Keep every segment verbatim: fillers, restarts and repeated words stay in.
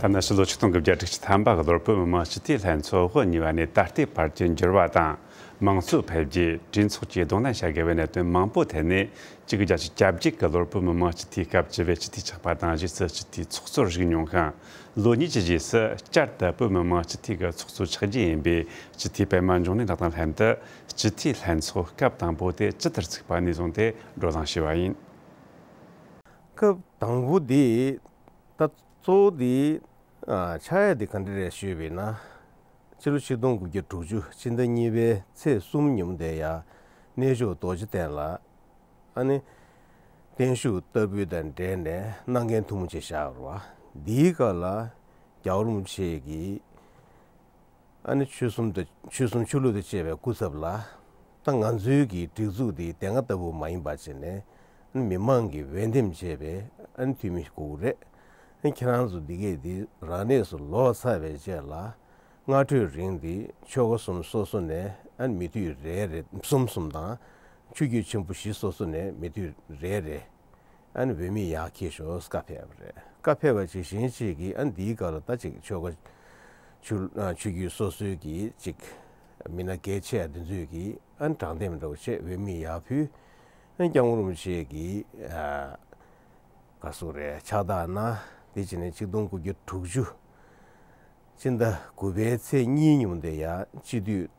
ན་ཕྱི་ལོ་ཆིག་སྟོང་དགུ་བརྒྱ་དྲུག་ཅུ་ཐམ་པ་གི་ལོར་བོད་མི་མང་སྤྱི་འཐུས་ལྷན་ཚོགས་དབུ་བརྙེས་པ་ནས་ད་ལྟའི་བར་གྱི་འགྱུར་བ་དང་། མང་གཙོ་འཕེལ་རྒྱས། གྲོས་ཚོགས་ཀྱིས་གདོང་ལེན་བྱ་དགོས་པའི་གནད་དོན་མང་པོ་ཐད་ནས། གཅིག་དགུ་བརྒྱ་བརྒྱད་ཅུ་གྱ་བརྒྱད་གི་ལོར་བོད་མི་མང་སྤྱི་འཐུས་སྐབས་བཅུ་པའི་སྤྱི་འཐུས་ཆགས་པ་དང་། རྗེས་སུ་སྤྱི་འཐུས་ཚོགས་གཙོར་བཞུགས་མྱོང་ཞིང་། ལོ་གཉིས་ཀྱི་རྗེས་སུ་བསྐྱར་དུ་བོད་མི་མང་སྤྱི་འཐུས་ཀྱི་ཚོགས་གཙོ་ཆགས་རྒྱུ་ཡིན་པའི་སྤྱི་འཐུས་པད་མ་འབྱུང་གནས་ལགས་དང་ལྷན་དུ། སྤྱི་འཐུས་ལྷན་ཚོགས་སྐབས་དང་པོ་དེ་ཇི་ལྟར་བཙུགས་པ་ནས་བཟུང་སྟེ་བགྲོ་གླེང་ཞུས་པ་ཡིན། སྐབས་དང་པོ་འདི་ད་གཙོ་བོ་འདི་ཨ་ཆགས་ཡ་འདི་ག་འདྲ་རེད་ཞུས་པས་ན། ཕྱི་ལོ་ཆིག་སྟོང་དགུ་བརྒྱ་དྲུག་ཅུ་ཕྱི་ཟླ་གཉིས་པའི་ཚེས་གསུམ་ཉིན་མོ་དེ་ཡ། གནས་མཆོག་རྡོ་རྗེ་གདན་ལ་ཨ་ནི་བརྟན་བཞུགས་བསྟར་འབུལ་དང་འབྲེལ་ནས་གནང་འགན་ཐུང་ངུ་ཅིག་བཞག་པ་རེད་བ། འདིའི་སྐབས་ལ་རྒྱལ་བ་རིན་པོ་ཆེ་གིས་ཨ་ནི་ཆོལ་གསུམ་དང་ཆོལ་གསུམ་ཆོས་ལུགས་དང་བཅས་པའི་སྐུ་ཚབ་ལ། ད་ང་ཚོའི་གི་སྒྲིག་འཛུགས་འདི་དེ་སྔ་ལྟ་བུ་མ་ཡིན་པ་བྱས་ནས་ཨ་ནི་མི་མང་གིས་འོས་འདེམས་བྱས་པའི་ཨ་ནི་འཐུས་མི་ཞིག་དགོས་ཀྱི་རེད། ཨ་ནི་ཁྱེད་རང་ཚོ་འདི་གས་འདི་རང་གནས་སུ་ལོག་ཚར་བའི་རྗེས་ལ། སྔ་དྲོའི་རིང་འདི་ཆོལ་ཁ་གསུམ་སོ་སོ་ནས་ཨ་ནི་མི་འཐུས་རེ་རེ། གསུམ་གསུམ་དང་། ཆོས་བརྒྱུད་ཆེན་པོ་བཞི་སོ་སོ་ནས་མི་འཐུས་རེ་རེ་ཨ་ནི་འོས་མི་ཡར་འཁྱེར་ཤོག་བཀའ་ཕེབས་པ་རེད། བཀའ་ཕེབས་པ་ཅིག་གཞན་ཅིག་གིས་ཨ་ནི་འདིའི་སྐབས་ལ་ད་ཅིག་ཆོལ་ཁ་ཆོས་ཨ་ཆོས་བརྒྱུད་སོ་སོའི་གི་ཅིག་མི་སྣ་གལ་ཆེ་འདི་ཚོས་གི་ཨ་ནི་དྲང་འདེམས་འདྲ་བོ་བྱས་འོས་མི་ཡར་ཕུལ། ཨ་ནི་སྐྱབས་མགོན་རིན་པོ་ཆེ་གིས་ཨ་ག་སུ་རེད་ཕྱག་རྟགས་གནང་། དེ་བྱས་ནས་ཆིག་སྟོང་དགུ་བརྒྱ་དྲུག་ཅུ་ཕྱི་ཟླ་དགུ་པའི་ཚེས་གཉིས་ཉིན་མོ་དེ་ཡ་སྤྱི་འཐུས་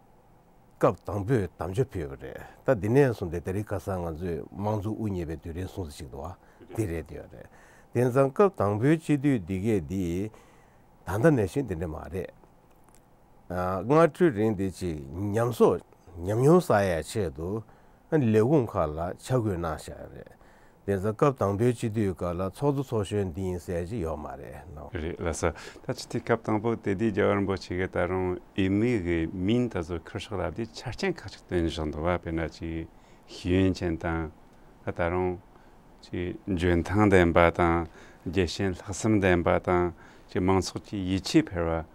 སྐབས་དང་པོའི་དམ་བཅའ་ཕུལ་བ་རེད། ད་འདི་ནས་བཟུང་སྟེ་དེ་རིང་ཁ་སང་ང་ཚོས་དམངས་གཙོ་དབུ་བརྙེས་པའི་དུས་དྲན་སྲུང་བརྩི་བྱེད་ཀྱི་འདུག་བ། འདི་རེད་འདོད་རེད། དེང་སང་སྐབས་དང་པོའི་སྤྱི་འཐུས་འདི་གས་འདི་ད་ལྟ་ནང་བཞིན་འདི་འདྲ་མ་རེད། ཨ་སྔ་དྲོའི་རིང་འདི་ཅིག་ཉམས་གསོག་ཉམས་མྱོང་བསགས་ཡ་ཆེད་དུ་ཨ་ནི་ལས་ཁུངས་ཁག་ལ་ཆ་བགོས་གནང་བཞག་རེད། དེང་སང་སྐབས་དང་པོའི་སྤྱི་འཐུས་སྐབས་ལ་ཚོགས་གཙོ་ཚོགས་གཞོན་འདི་ཡིན་ཟེར་གྱི་ཡོད་མ་རེད་ནོ། རེད་ལགས་སོ། ད་སྤྱི་འཐུས་སྐབས་དང་པོ་དེ་དུས་རྒྱལ་བ་རིན་པོ་ཆེ་གིས་ད་རུང་འོས་མི་གི་མིང་དེ་ཚོ་ཁུར་ཤོག་ལབ་དུས་ཆ་རྐྱེན་ཁག་ཅིག་བཏོན་བཞག་འདུག་བ། དཔེར་ན་ཅིག་ཤེས་ཡོན་ཅན་དང་། ད་ད་རུང་ཅིག་འཇོན་ཐང་ལྡན་པ་དང་། རྒྱལ་ཞེན་ལྷག་བསམ་ལྡན་པ་དང་། ཅིག་མང་ཚོགས་ཀྱི་ཡིད་ཆེས་འཕེར་བ།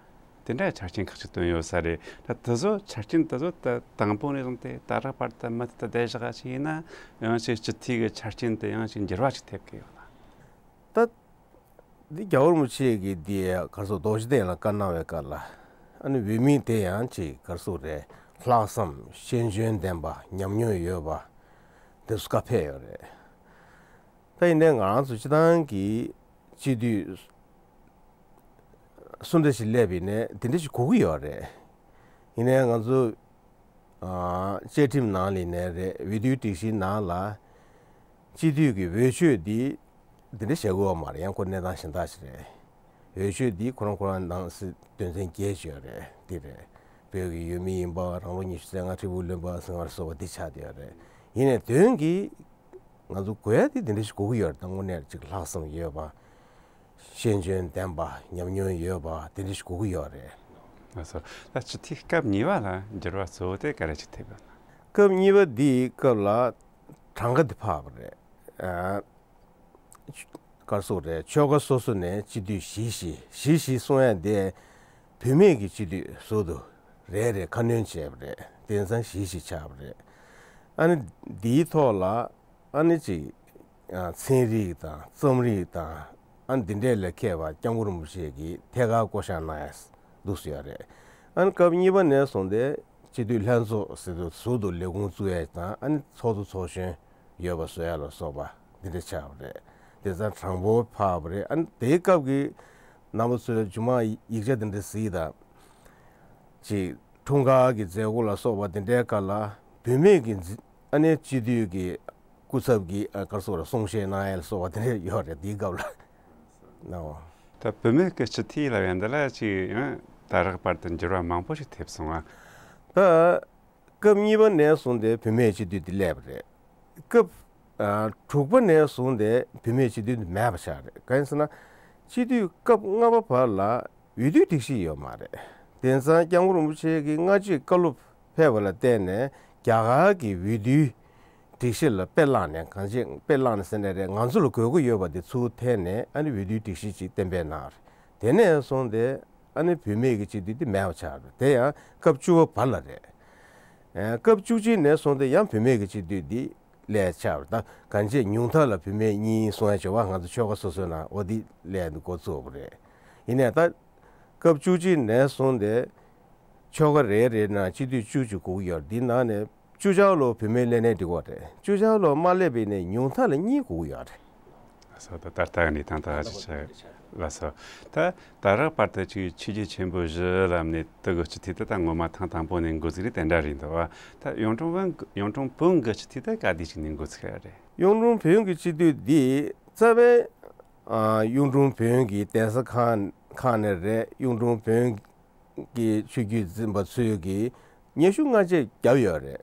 དེ་འདྲའི་ཆ་རྐྱེན་ཁག་ཅིག་བཏོན་ཡོད་ས་རེད། ད་དེ་ཚོ་ཆ་རྐྱེན་དེ་ཚོ་ད་དང་པོ་ནས་བཟུང་སྟེ་ད་རག་བར་དུ་མུ་མཐུད་དུ་བསྡད་བཞག་པ་ཅིག་ཡིན་ན། ཡང་ཅིག་སྤྱི་འཐུས་ཀྱི་ཆ་རྐྱེན་དེ་ཡང་ཅིག་འགྱུར་བ་ཅིག་ཐེབས་ཀྱི་ཡོད་ལ། ད་འདི་རྒྱལ་བ་རིན་པོ་ཆེ་གིས་འདི་ག་རེ་ཟེར་རྡོ་རྗེ་གདན་ལ་བཀའ་གནང་བའི་སྐབས་ལ་ཨ་ནི་འོས་མི་དེ་ཡང་ཅིག་ག་རེ་ཟེར་རེད། ལྷག་བསམ་ཤེས་འཇོན་ལྡན་པ་ཉམས་མྱོང་ཡོད་པ་དེ་ཚོ་བཀའ་ཕེབས་ཡོད་རེད། ད་ཡིན་ནའི་ང་རང་ཚོ་སྤྱི་བཏང་གི་སྤྱི་འཐུས་སུ་འདྲ་ཞིག་སླེབས་པ་ཡིན་ནའི་དེ་འདྲ་ཞིག་དགོས་ཀྱི་ཡོད་རེད། ཡིན་ནའི་ང་ཚོ་ཨ་བཅའ་ཁྲིམས་ནང་ལ་ཡིན་ནའི་རེད། འོས་བསྡུའི་སྒྲིག་གཞིའི་ནང་ལ་སྤྱི་འཐུས་ཀྱི་འོས་ཆོས་འདི་འདི་འདྲ་བྱེད་དགོས་པ་མ་རེད། ཡང་ཁོ་གནས་སྟངས་གཞན་དག་ཞིག་རེད། འོས་ཆོས་འདི་ཁོ་རང་ཁོ་རང་ནང་གསེས་དོན་ཚན་བརྒྱད་ཅིག་ཡོད་རེད། འདི་རེད། བོད་ཀྱི་ཡུལ་མི་ཡིན་པ། རང་ལོ་ཉི་ཤུ་རྩ་ལྔ། ཁྲི་འབུམ་ལོན་པ་ཟེར་བ་སོགས་པ་འདི་ཆགས་བསྡད་ཡོད་རེད། ཡིན་ནའི་དོན་གྱིས་ང་ཚོ་དགོས་ཡ་དེ་འདི་འདྲ་ཞིག་དགོས་ཀྱི་ཡོད་རེད། ད་དངོས་གནས་ཅིག་ལྷག་བསམ་ཡོད་པ། ཤེས་འཇོན་ལྡན་པ། ཉམས་མྱོང་ཡོད་པ་དེ་འདྲ་ཞིག་དགོས་ཀྱི་ཡོད་རེད། ལགས་སོ། ད་སྤྱི་འཐུས་སྐབས་གཉིས་པ་ལ་འགྱུར་བ་གཙོ་བོ་དེ་ག་རེ་ཅིག་ཐེབས་ཡོད་ན། སྐབས་གཉིས་པ་འདིའི་སྐབས་ལ་གྲངས་ཀ་འདི་འཕར་བ་རེད། ཨ་ག་རེ་ཟེར་རེད། ཆོལ་ཁ་སོ་སོ་ནས་སྤྱི་འཐུས་བཞི་བཞི་བཞི་བཞི་གསུང་ཡ་དེ་བུད་མེད་ཀྱི་སྤྱི་འཐུས་ཟུར་དུ་རེ་རེ་ཁ་སྣོན་བྱས་པ་རེད། དེང་སང་བཞི་བཞི་ཆགས་པ་རེད། ཨ་ནི་འདིའི་ཐོག་ལ་ཨ་ནི་ཅིག་ཨ་ཚན་རིག་དང་རྩོམ་རིག་དང་ཨ་ནི་འདི་འདྲས་ལ་མཁས་པ་སྐྱབས་མགོན་རིན་པོ་ཆེ་གིས་ཐད་ཀར་བསྐོ་བཞག་གནང་ཡ་འདུག་སེ་ཡོད་རེད། ཨ་ནི་སྐབས་གཉིས་པ་ནས་བཟུང་སྟེ་སྤྱི་འཐུས་ལྷན་ཚོགས་ཟེར་དུས་ཟུར་དུ་ལས་ཁུངས་བཙུགས་ཡ་དང་། ཨ་ནི་ཚོགས་གཙོ་ཚོགས་གཞོན་ཡོད་པ་བཟོ་ཡ་ལ་སོགས་པ་འདི་འདྲ་ཆགས་པ་རེད། དེང་སང་གྲངས་འབོར་འཕར་བ་རེད། ཨ་ནི་དེའི་སྐབས་ཀྱི་རྣམ་པ་ཚོས་མཇུག་མ་ཡིག་ཆ་འདི་འདྲ་གཟིགས་དང་། ཅིག་འཁྲུངས་སྐར་གྱི་མཛད་སྒོ་ལ་སོགས་པ་འདི་འདྲའི་སྐབས་ལ་བུད་མེད་ཀྱི་འཛི་ཨ་ནི་སྤྱི་འཐུས་ཀྱི་སྐུ་ཚབ་ཀྱིས་ཨ་ག་རེ་ཟེར་རེད། གསུང་བཤད་གནང་ཡ་ལ་སོགས་པ་འདི་འདྲ་ཡོད་རེད། དེའི་སྐབས་ལ་ནའོ། ད་བུད་མེད་ཀྱི་སྤྱི་འཐུས་ལབ་ཡ་འདི་ལ་ཅིག་ཡང་ད་རག་བར་དུ་འགྱུར་བ་མང་པོ་ཞིག་ཐེབས་སོང་ང་། ད་སྐབས་གཉིས་པ་ནས་བཟུང་སྟེ་བུད་མེད་སྤྱི་འཐུས་འདི་སླེབས་པ་རེད། སྐབས་ཨ་དྲུག་པ་ནས་བཟུང་སྟེ་བུད་མེད་སྤྱི་འཐུས་འདི་མེད་པ་ཆགས་རེད། གང་ཡིན་ཟེར་ན། སྤྱི་འཐུས་སྐབས་ལྔ་པ་བར་ལ་འོས་བསྡུའི་སྒྲིག་གཞི་ཡོད་མ་རེད། དེང་སང་སྐྱབས་མགོན་རིན་པོ་ཆེ་གིས་སྔ་ཕྱི་བཀའ་སློབ་ཕེབས་པ་ལ་བརྟེན་ནས་རྒྱ་གར་གྱི་འོས་བསྡུའི་སྒྲིག་གཞི་ལ་དཔེ་བླངས་ནས། གང་ཅི་དཔེ་བླངས་ནས་ཟེར་ནའི་རེད། ང་ཚོ་ལ་དགོས་མཁོ་ཡོད་པ་དེ་ཚུར་འཐེན་ནས་ཨ་ནི་འོས་བསྡུའི་སྒྲིག་གཞི་ཅིག་གཏན་འབེབས་གནང་བ་རེད། དེ་ནས་བཟུང་སྟེ་ཨ་ནི་བུད་མེད་ཀྱི་སྤྱི་འཐུས་དེ་མེད་པ་ཆགས་རེད། དེ་ཡང་སྐབས་བཅུ་པ་བར་ལ་རེད། ཨེ་སྐབས་བཅུ་གཅིག་ནས་བཟུང་སྟེ་ཡང་བུད་མེད་ཀྱི་སྤྱི་འཐུས་འདི་སླེབས་ཆགས་རེད། ད་གང་ཅི་ཉུང་མཐའ་ལ་བུད་མེད་གཉིས་གསུང་ཡ་བྱེད་པ། ང་ཚོ་ཆོལ་ཁ་སོ་སོའི་ནང་འོ་འདི་སླེབས་འདི་འགོ་བཙུགས་པ་རེད། ཡིན་ནའི་ད་སྐབས་བཅུ་གཅིག་ནས་བཟུང་སྟེ་ཆོལ་ཁ་རེ་རེ་ནང་སྤྱི་འཐུས་བཅུ་གཅིག་དགོས་ཀྱི་ཡོད་རེད། འདི་ནང་ནས་བཅུ་ཆ་ལོ་བུད་མེད་སླེབས་ནའི་འགྲིག་གི་རེད། བཅུ་ཆ་ལོ་མ་སླེབས་པ་ཡིན་ནའི་ཉུང་མཐའ་ལ་གཉིས་དགོས་ཀྱི་ཡོད་རེད། ལགས་སོ། ད་ད་ལྟ་གི་གནས་སྟངས་ད་ཧ་ཅང་ཆེ། ལགས་སོ། ད་ད་རག་བར་དུ་ཅིག་ཆོས་བརྒྱུད་ཆེན་པོ་བཞི་ལབ་ནས་དེ་གི་སྤྱི་འཐུས་དེ་ད་ངོ་མ་ཐེངས་དང་པོ་ནས་འགོ་ཚུགས་རིགས་དེ་འདྲ་རེད་འདུག་བ། ད་གཡུང་དྲུང་བོན་གཡུང་དྲུང་བོན་གྱི་སྤྱི་འཐུས་ད་ག་དུས་ཅིག་ནས་འགོ་ཚུགས་ཡ་རེད། གཡུང་དྲུང་བོན་གྱི་སྤྱི་འཐུས་འདི་རྩ་བའི་ཨ་གཡུང་དྲུང་བོན་གྱི་གདན་ས་ཁག་ཁག་ནས་རེད། གཡུང་དྲུང་བོན་གྱི་ཆོས་བརྒྱུད་འཛིན་པ་ཚོས་ཀྱིས་སྙན་ཞུ་སྔ་རྗེས་བརྒྱབ་ཡོད་རེད།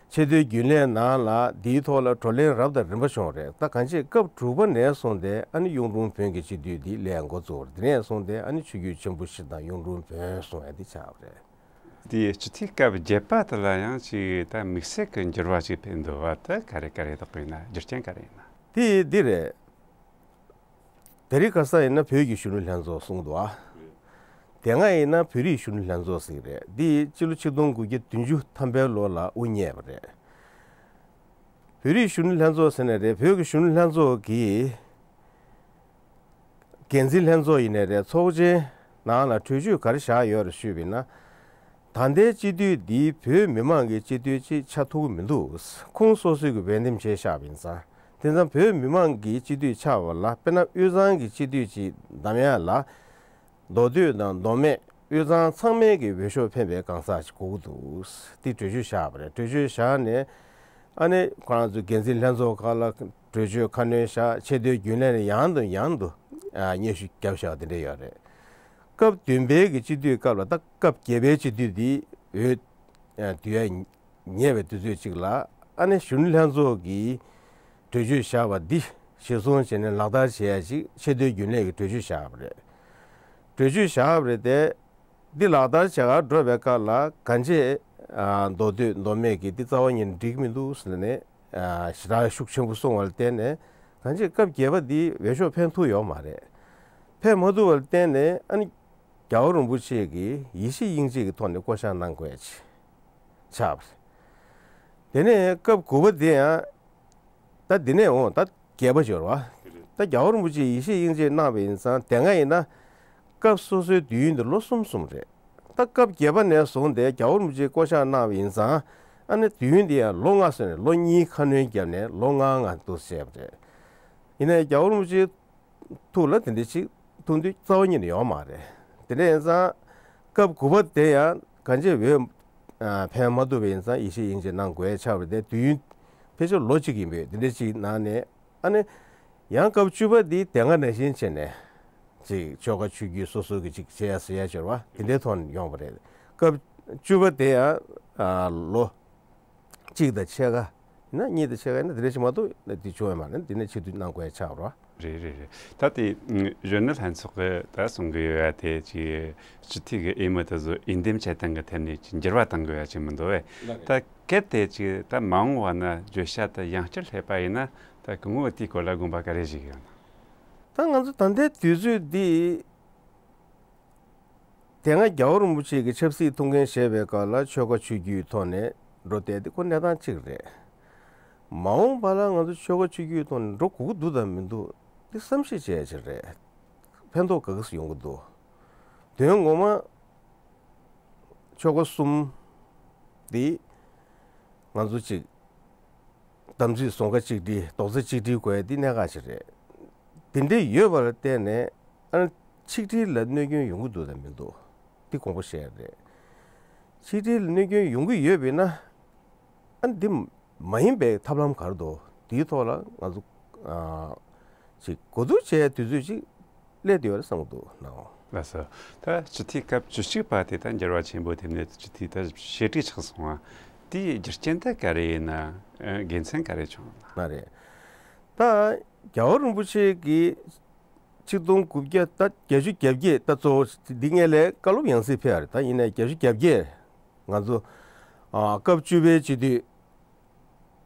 ཆེས་མཐོའི་རྒྱུན་ལས་ནང་ལ་འདིའི་ཐོག་ལ་བགྲོ་གླེང་རབ་དང་རིམ་པ་བྱུང་རེད། ད་གང་ཅི་སྐབས་དྲུག་པ་ནས་བཟུང་སྟེ་ཨ་ནི་གཡུང་དྲུང་བོན་གྱི་སྤྱི་འཐུས་འདི་སླེབས་འགོ་བཙུགས་རེད། དེ་ནས་བཟུང་སྟེ་ཨ་ནི་ཆོས་བརྒྱུད་ཆེན་པོ་བཞི་དང་གཡུང་དྲུང་བོན་གསུངས་ཡ་འདི་ཆགས་པ་རེད། དེའི་སྤྱི་འཐུས་སྐབས་བརྒྱད་པ་དེ་ལ་ཡང་ཅིག་ད་དམིགས་བསལ་གྱི་འགྱུར་བ་ཅིག་ཕེབས་འདུག་བ། དེ་ག་རེ་ག་རེ་དག་ཡིན་ན། རྒྱུ་རྐྱེན་ག་རེ་ཡིན་ན། དེ་འདི་རེད། དེ་རིང་ཁ་སང་ཡིན་ན་བོད་ཀྱི་གཞོན་ནུ་ལྷན་ཚོགས་གསུངས་འདུག་ཨ། དེ་སྔ་ཡིན་ན་བོད་རིགས་གཞོན་ནུ་ལྷན་ཚོགས་ཟེར་གྱི་རེད། འདི་སྤྱི་ལོ་ཆིག་སྟོང་དགུ་བརྒྱ་བདུན་ཅུ་ཐམ་པའི་ལོ་ལ་དབུ་བརྙེས་པ་རེད། བོད་རིགས་གཞོན་ནུ་ལྷན་ཚོགས་ཟེར་ནས་རེད། བོད་ཀྱི་གཞོན་ནུ་ལྷན་ཚོགས་ཀྱི་འགན་འཛིན་ལྷན་ཚོགས་ཡིན་ནའི་རེད། ཚོགས་ཆེན་ནང་ལ་གྲོས་ཆོད་ག་རེ་བཞག་ཡོད་རེད་ཞུས་པ་ཡིན་ན། ད་ལྟའི་སྤྱི་འཐུས་འདི་བོད་མི་མང་གི་སྤྱི་འཐུས་ཅིག་ཆགས་ཐུབ་ཀྱི་མི་འདུག། ཁོང་སོ་སོས་ཀྱི་འོས་འདེམས་བྱས་བཞག་པ་ཡིན་ཙང་། དེ་ཙང་བོད་མི་མང་གི་སྤྱི་འཐུས་ཆགས་པ་ལ་དཔེར་ན་དབུས་གཙང་གི་སྤྱི་འཐུས་ཅིག་བདམས་ཡ་ལ་མདོ་སྟོད་དང་མདོ་སྨད་དབུས་གཙང་ཚང་མས་ཀྱི་འོས་ཤོག་འཕེན་པའི་གང་ཟག་ཅིག་དགོས་ཀྱི་འདུག། དེ་གྲོས་ཆོད་བཞག་པ་རེད། གྲོས་ཆོད་བཞག་ནས་ཨ་ནི་ཁོ་རང་ཚོའི་འགན་འཛིན་ལྷན་ཚོགས་ཁག་ལ་གྲོས་ཆོད་ཁ་སྣོན་བཞག། ཆེས་མཐོའི་རྒྱུན་ལས་ནས་ཡང་དང་ཡང་དུ་ཨ་སྙན་ཞུ་བརྒྱབ་བཞག་དེ་འདྲ་ཡོད་རེད། སྐབས་བདུན་པའི་གི་སྤྱི་འཐུས་སྐབས་ལ་ད་སྐབས་བརྒྱད་པའི་སྤྱི་འཐུས་འདི་འོས་ཨ་བསྡུ་ཡ་ཉེ་བའི་དུས་ཚོད་ཅིག་ལ་ཨ་ནི་གཞོན་ནུ་ལྷན་ཚོགས་ཀྱིས་གྲོས་ཆོད་བཞག་པ་འདི་གཞིར་བཟུང་བྱས་ནས་ལག་བསྟར་བྱེད་ཡ་ཅིག་ཆེས་མཐོའི་རྒྱུན་ལས་ཀྱིས་གྲོས་ཆོད་བཞག་པ་རེད། གྲོས་ཆོད་བཞག་པ་རེད་དེ། འདི་ལག་བསྟར་བྱེད་གར་འགྲོ་བའི་སྐབས་ལ་གང་ཅི་ཨ་མདོ་སྟོད་མདོ་སྨད་ཀྱིས་འདི་རྩ་བ་ཉིད་ནས་འགྲིག་མི་འདུག་ཟེར་ནས་ཨ་ཞེ་དྲག་ཤུགས་ཆེན་པོ་གསུངས་པ་ལ་བརྟེན་ནས་གང་ཅི་སྐབས་བརྒྱད་པ་འདི་འོས་ཤོག་འཕེན་ཐུབ་ཡོད་མ་རེད། འཕེན་མ་ཐུབ་པ་ལ་བརྟེན་ནས་ཨ་ནི་རྒྱལ་བ་རིན་པོ་ཆེ་གིས་ཡེ་ཤེས་དབྱིངས་དཔྱད་ཀྱི་ཐོག་ནས་བསྐོ་བཞག་གནང་དགོས་ཡ་ཅིག་ཆགས་པ་རེད། དེ་ནས་སྐབས་དགུ་པ་དེ་ཡང་ད་འདི་ནས་འོང་ད་བརྒྱད་པ་འབྱོར་བ། ད་རྒྱལ་བ་རིན་པོ་ཆེས་ཡེ་ཤེས་དབྱིངས་དཔྱད་གནང་བ་ཡིན་ཙང་དེ་སྔ་ཡིན་ན་སྐབས་སོ་སོའི་དུས་ཡུན་དེ་ལོ་གསུམ་གསུམ་རེད། ད་སྐབས་བརྒྱད་པ་ནས་བཟུང་སྟེ་རྒྱལ་བ་རིན་པོ་ཆེས་བསྐོ་བཞག་གནང་བ་ཡིན་ཙང་ཨ་ནི་དུས་ཡུན་དེ་ཡང་ལོ་ལྔ་སོང་ནས་ལོ་གཉིས་ཁ་སྣོན་བརྒྱབ་ནས་ལོ་ལྔ་ལྔ་འདུག་བྱས་པ་རེད། ཡིན་ནའི་རྒྱལ་བ་རིན་པོ་ཆེ་ཐུགས་ལ་དེ་འདྲ་ཞིག་ཐུགས་འདོད་རྩ་བ་ཉིད་ནས་ཡོད་མ་རེད། དེ་འདྲ་ཡིན་ཙང་སྐབས་དགུ་པ་དེ་ཡང་གང་ཅི་འོས་ཨ་འཕེན་མ་ཐུབ་པ་ཡིན་ཙང་ཡེ་ཤེས་དབྱིངས་དཔྱད་གནང་དགོས་ཡ་ཆགས་པ་རེད་དེ། དུས་ཡུན་ཕལ་ཆེར་ལོ་གཅིག་ཡིན་པས་དེ་འདྲ་ཞིག་གནང་ནས་ཨ་ནི་ཡང་སྐབས་བཅུ་པ་འདི་དེ་སྔ་ནང་བཞིན་བྱས་ནས་ཅིག་ཆོལ་ཁ་ཆོས་བརྒྱུད་སོ་སོ་གི་ཅིག་བྱེད་ཡ་ཟེར་ཡ་ཅིག་ཡོད་རེད་བ། དེ་འདྲའི་ཐོག་ནས་ཡོང་བ་རེད། སྐབས་བཅུ་པ་དེ་ཡང་ཨ་ལོ་གཅིག་དང་ཕྱེད་ཀ་ཡིན་ན་གཉིས་དང་ཕྱེད་ཀ་ཡིན་ན་དེ་འདྲ་ཞིག་མ་གཏོགས་དེ་བྱུང་ཡོད་མ་རེད། དེ་ནས་ཆེས་མཐོའི་གནང་དགོས་ཡ་ཆགས་པ་རེད་བ། རེད་རེད་རེད། ད་དེ་ཨ་གཞོན་ནུ་ལྷན་ཚོགས་ཀྱི་ད་གསུང་གི་ཡོད་ཡ་དེ་ཅིག་སྤྱི་འཐུས་ཀྱི་འོས་མི་དེ་ཚོ་འོས་འདེམས་བྱེད་སྟངས་ཀྱི་ཐད་ནས་ཅིག་འགྱུར་བ་གཏང་དགོས་ཡ་ཅིག་མི་འདུག་བས། ད་གལ་ཏེ་ཅིག་ད་མ་འོངས་པ་ན་བརྗོད་བྱ་དེ་ཡང་བསྐྱར་སླེབས་པ་ཡིན་ན་ད་སྐུ་ངོ་དེའི་སྐོར་ལ་དགོངས་པ་ག་རེ་ཞིག་ཡོད་ན། ད་ང་ཚོ་ད་ལྟའི་དུས་ཚོད་འདི་དེ་སྔ་རྒྱལ་བ་རིན་པོ་ཆེ་གིས་ཆབ་སྲིད་ཐུགས་འགན་བཞེས་པའི་སྐབས་ལ་ཆོལ་ཁ་ཆོས་བརྒྱུད་ཐོག་ནས་འགྲོ་བསྡད་དེ་ཁོ་གནས་སྟངས་གཅིག་རེད། མ་འོངས་པ་ལ་ང་ཚོ་ཆོལ་ཁ་ཆོས་བརྒྱུད་ཐོག་ནས་འགྲོ་དགོས་ཀྱི་འདུག་དང་མི་འདུག་འདི་བསམ་གཞིག་བྱེད་ཡ་ཅིག་རེད། ཕན་ཐོགས་ག་གེ་ཡོང་གི་འདུག། དོན་ངོ་མ་ཆོལ་ཁ་གསུམ་འདི་ང་ཚོ་གཅིག་དམ་ཚིག་ཟོང་ཁ་གཅིག་སྒྲིལ་རྡོག་རྩ་གཅིག་སྒྲིལ་དགོས་ཡ་འདི་གནད་འགག་ཅིག་རེད། དེ་འདྲ་ཡོད་པ་ལ་བརྟེན་ནས་ཨ་ནི་ཆིག་སྒྲིལ་ལ་གནོད་སྐྱོན་ཡོང་གི་འདུག་དང་མི་འདུག་འདི་དགོངས་པ་བཞེས་ཡ་རེད། ཆིག་སྒྲིལ་ལ་གནོད་སྐྱོན་ཡོང་གི་ཡོད་པ་ཡིན་ན་ཨ་ནི་འདི་མ་ཡིན་པའི་ཐབས་ལམ་ག་རེ་འདུག་འདིའི་ཐོག་ལ་ང་ཚོ་ཨ་ཅིག་གོ་བསྡུར་བྱེད་ཡ་དུས་ཚོད་ཅིག་སླེབས་བསྡད་ཡོད་རེད་བསམ་གྱི་འདུག་ནའོ། ལགས་སོ། ད་སྤྱི་འཐུས་སྐབས་བཅུ་གཅིག་པ་དེ་ད་འགྱུར་བ་ཆེན་པོ་ཐེབས་ནས་སྤྱི་འཐུས་ད་ཞེ་དྲག་ཆགས་སོང་བ། དེའི་རྒྱུ་རྐྱེན་ད་ག་རེ་ཡིན་ན། ཨ་དགེ་མཚན་ག་རེ་བྱུང་ན། ལགས་རེད། ད་རྒྱལ་བ་རིན་པོ་ཆེ་གིས་ཆིག་སྟོང་དགུ་བརྒྱ་ད་བརྒྱད་ཅུ་གྱ་བརྒྱད་ད་གཙོ་བོ་འདི་སྔོན་ལ་བཀའ་སློབ་ཡང་སེ་ཕེབས་པ་རེད། ད་ཡིན་ནའི་བརྒྱད་ཅུ་གྱ་བརྒྱད་ང་ཚོ་ཨ་སྐབས་བཅུ་པའི་སྤྱི་འཐུས་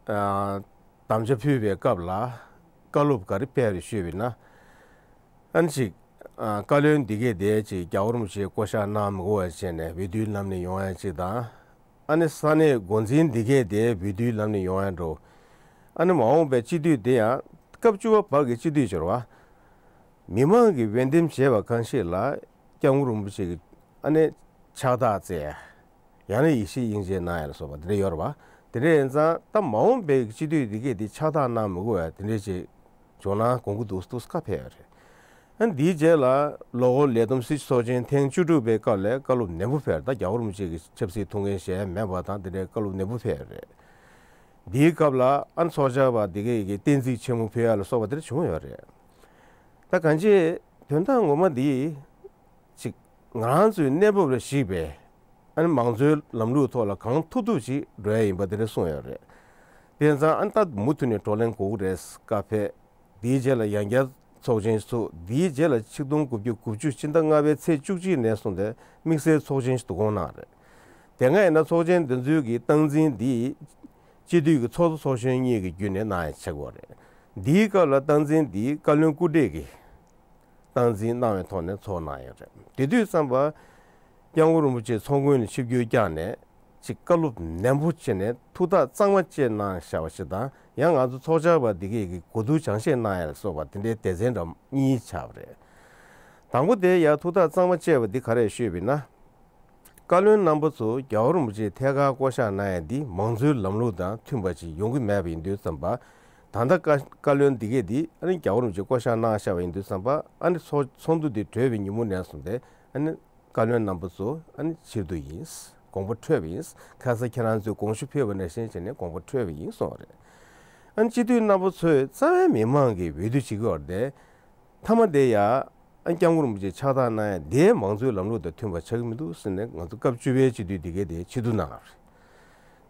ཨ་དམ་བཅའ་ཕུལ་བའི་སྐབས་ལ་བཀའ་སློབ་ག་རེ་ཕེབས་རེད་ཞུས་པ་ཡིན་ན། ཨ་ནི་ཅིག་ཨ་བཀའ་བློན་འདི་གས་དེ་ཅིག་རྒྱལ་བ་རིན་པོ་ཆེ་བསྐོ་བཞག་གནང་མི་དགོས་པ་བྱས་ནས་འོས་བསྡུའི་ལམ་ནས་ཡོང་ཡ་ཅིག་དང་། ཨ་ནི་ས་གནས་འགོ་འཛིན་འདི་གས་དེ་འོས་བསྡུའི་ལམ་ནས་ཡོང་ཡ་འགྲོ། ཨ་ནི་མ་འོངས་པའི་སྤྱི་འཐུས་དེ་ཡང་སྐབས་བཅུ་པ་བར་གྱི་སྤྱི་འཐུས་ཟེར་བ། མི་མང་གིས་འོས་འདེམས་བྱས་པ་གང་ཞིག་ལ་སྐྱབས་མགོན་རིན་པོ་ཆེ་གིས་ཨ་ནི་ཕྱག་རྟགས་བསྩལ། ཡང་ན་ཡེ་ཤེས་དབྱིངས་ཅན་གནང་ཡ་ལ་སོགས་པ་དེ་འདྲ་ཡོད་རེད་བ། དེ་འདྲ་ཡིན་ཙང་ད་མ་འོངས་པའི་སྤྱི་འཐུས་འདི་གས་འདི་ཕྱག་རྟགས་གནང་མི་དགོས་པ་དེ་འདྲ་ཅིག་བྱུང་ན་དགོངས་ཀྱི་འདུག་འདུག་བཀའ་ཕེབས་ཡོད་རེད། ཨ་ནི་འདིའི་རྗེས་ལ་ལོ་འཁོར་ལས་བསྡོམས་སྲིད་སྤྱི་ཚོགས་ཆེན་ཐེངས་བཅུ་དྲུག་པའི་སྐབས་ལ་བཀའ་སློབ་ནན་པོ་ཕེབས་རེད། ད་རྒྱལ་བ་རིན་པོ་ཆེ་གི་ཆབ་སྲིད་ཐུགས་འགན་བཞེས་མེད་པ་དང་དེ་འདྲའི་བཀའ་སློབ་ནན་པོ་ཕེབས་རེད། འདིའི་སྐབས་ལ་ཨ་ནི་ཚོགས་བཅར་བ་འདི་གས་ཀྱིས་བསྟན་རྩིས་ཆེན་མོ་ཕུལ་ཡ་ལ་སོགས་པ་དེ་འདྲ་བྱུང་ཡོད་རེད། ད་གང་ཅི་དོན་དག་ངོ་མ་འདི་ཅིག་ང་རང་ཚོའི་གནས་བབ་ལ་གཞིགས་པའི་ཨ་ནི་མང་གཙོའི་ལམ་ལུགས་ཐོག་ལ་གང་ཐུབ་ཐུབ་ཅིག་འགྲོ་ཡ་ཡིན་པ་དེ་འདྲ་གསུངས་ཡོད་རེད། དེ་ཙང་ཨ་ནི་ད་མུ་མཐུད་ནས་བགྲོ་གླེང་དགོས་ཀྱི་རེད། བཀའ་ཕེབས། དེའི་རྗེས་ལ་ཡང་བསྐྱར་ཚོགས་ཆེན་ཚུགས། དེའི་རྗེས་ལ་ཆིག་སྟོང་དགུ་བརྒྱ་དགུ་བཅུ་ཕྱི་ཟླ་ལྔ་པའི་ཚེས་བཅུ་གཅིག་ནས་བཟུང་སྟེ་དམིགས་བསལ་ཚོགས་ཆེན་ཞིག་བསྡུ་སྐོང་གནང་རེད། དེ་སྔ་ཡིན་ན་ཚོགས་ཆེན་འདི་ཚོའི་གི་སྟངས་འཛིན་འདི་སྤྱི་འཐུས་ཀྱི་ཚོགས་གཙོ་ཚོགས་གཞོན་གཉིས་ཀྱི་བརྒྱུད་ནས་གནང་ཡ་བྱེད་དགོས་རེད། འདིའི་སྐབས་ལ་སྟངས་འཛིན་འདི་བཀའ་བློན་སྐུ་བགྲེས་ཀྱི་སྟངས་འཛིན་གནང་བའི་ཐོག་ནས་ཚོགས་གནང་ཡོད་རེད། དེ་དུས་ཙམ་པ་སྐྱབས་མགོན་རིན་པོ་ཆེ་ཚོགས་མགོན་ལ་ཆིབས་བསྒྱུར་བསྐྱངས་ནས་ཅིག་བཀའ་སློབ་ནན་པོ་བྱས་ནས་ཐུགས་ཐག་གཙང་མ་བཅད་གནང་བཞག་པ་ཞིག་དང་། ཡང་ང་ཚོ་ཚོགས་བཅར་བ་འདི་གས་ཀྱི་གོ་བསྡུར་སྦྱང་བཤད་གནང་ཡ་ལ་སོགས་པ་དེ་འདྲའི་སྡེ་ཚན་འདྲ་གཉིས་ཆགས་པ་རེད། དང་པོ་དེ་ཡང་ཐུགས་ཐག་གཙང་མ་བཅད་པ་འདི་ག་རེ་ཞུས་པ་ཡིན་ན། བཀའ་བློན་རྣམ་པ་ཚོ་རྒྱལ་བ་རིན་པོ་ཆེ་ཐད་ཀར་བསྐོ་བཞག་གནང་ཡ་འདི་མང་གཙོའི་ལམ་ལུགས་དང་མཐུན་པ་ཅིག་ཡོང་གི་མེད་པ་ཡིན་དུས་ཙམ་པ། ད་ལྟ་བཀའ་བཀའ་བློན་འདི་གས་འདི་ཨ་ནི་རྒྱལ་བ་རིན་པོ་ཆེ་བསྐོ་བཞག་གནང་བཞག་པ་ཡིན་དུས་ཙམ་པ་ཨ་ནི་ཚོགས་ཚོགས་འདུ་འདི་གྲོལ་བའི་ཉིན་མོ་ནས་བཟུང་སྟེ་ཨ་ནི་བཀའ་བློན་རྣམ་པ་ཚོ་ཨ་ནི་ཕྱིར་བསྡུ་ཡིན། དགོངས་པ་འཁྲོལ་བ་ཡིན། ཁ་སང་ཁྱེད་རང་ཚོས་དགོངས་ཞུ་ཕུལ་བ་ནང་བཞིན་བྱས་ནས་དགོངས་པ་འཁྲོལ་བ་ཡིན་གསུངས་པ་རེད། ཨ་ནི་སྤྱི་འཐུས་རྣམ་པ་ཚོས་རྩ་བའི་མི་མང་གིས་འོས་བསྡུ་བྱེད་ཀྱི་ཡོད་རེད་དེ། མཐའ་མ་དེ་ཡང་སྐྱབས་མགོན་རིན་པོ་ཆེ་ཕྱག་རྟགས་གནང་ཡ་དེ་མང་གཙོའི་ལམ་ལུགས་དང་མཐུན་པ་ཆགས་ཀྱི་མི་འདུག་ཟེར་ནས་ང་ཚོ་སྐབས་བཅུ་པའི་སྤྱི་འཐུས་དེ་གས་དེ་ཕྱིར་བསྡུ་གནང་བ་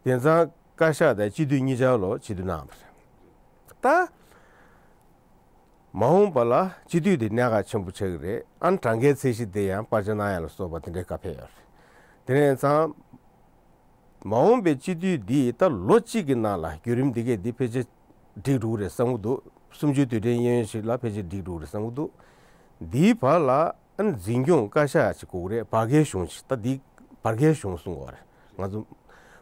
རེད། དེང་སང་བཀའ་ཤག་དང་སྤྱི་འཐུས་གཉིས་ཆར་ལོ་ཕྱིར་བསྡུ་གནང་བ་རེད། ད་མ་འོངས་པ་ལ་སྤྱི་འཐུས་དེ་གནད་འགག་ཆེན་པོ་ཆགས་ཀྱི་རེད། ཨ་ནི་གྲངས་ཀའི་ཚད་གཞི་དེ་ཡང་སྤར་ཆ་གནང་ཡ་ལ་སོགས་པ་དེ་འདྲའི་བཀའ་ཕེབས་ཡོད་རེད། དེ་ནས་ཙང་། མ་འོངས་པའི་སྤྱི་འཐུས་འདིས་ད་ལོ་གཅིག་གི་ནང་ལ་བརྒྱུད་རིམ་འདི་གས་འདི་ཕལ་ཆེར་འགྲིག་འགྲོ་གི་རེད་བསམ་གྱི་འདུག་གསུམ་བཅུའི་དུས་དྲན་གཡས་གཡོན་ཞིག་ལ་ཕལ་ཆེར་འགྲིག་འགྲོ་གི་རེད་བསམ་གྱི་འདུག་འདིའི་བར་ལ་ཨ་ནི་འཛིན་སྐྱོང་བཀའ་ཤག་ཅིག་དགོས་ཀྱི་རེད། བར་བརྒལ་གཞུང་ཞིག་ད་འདི་བར་བརྒལ་གཞུང་གསུང་གི་ཡོད་རེད། ང་ཚོ་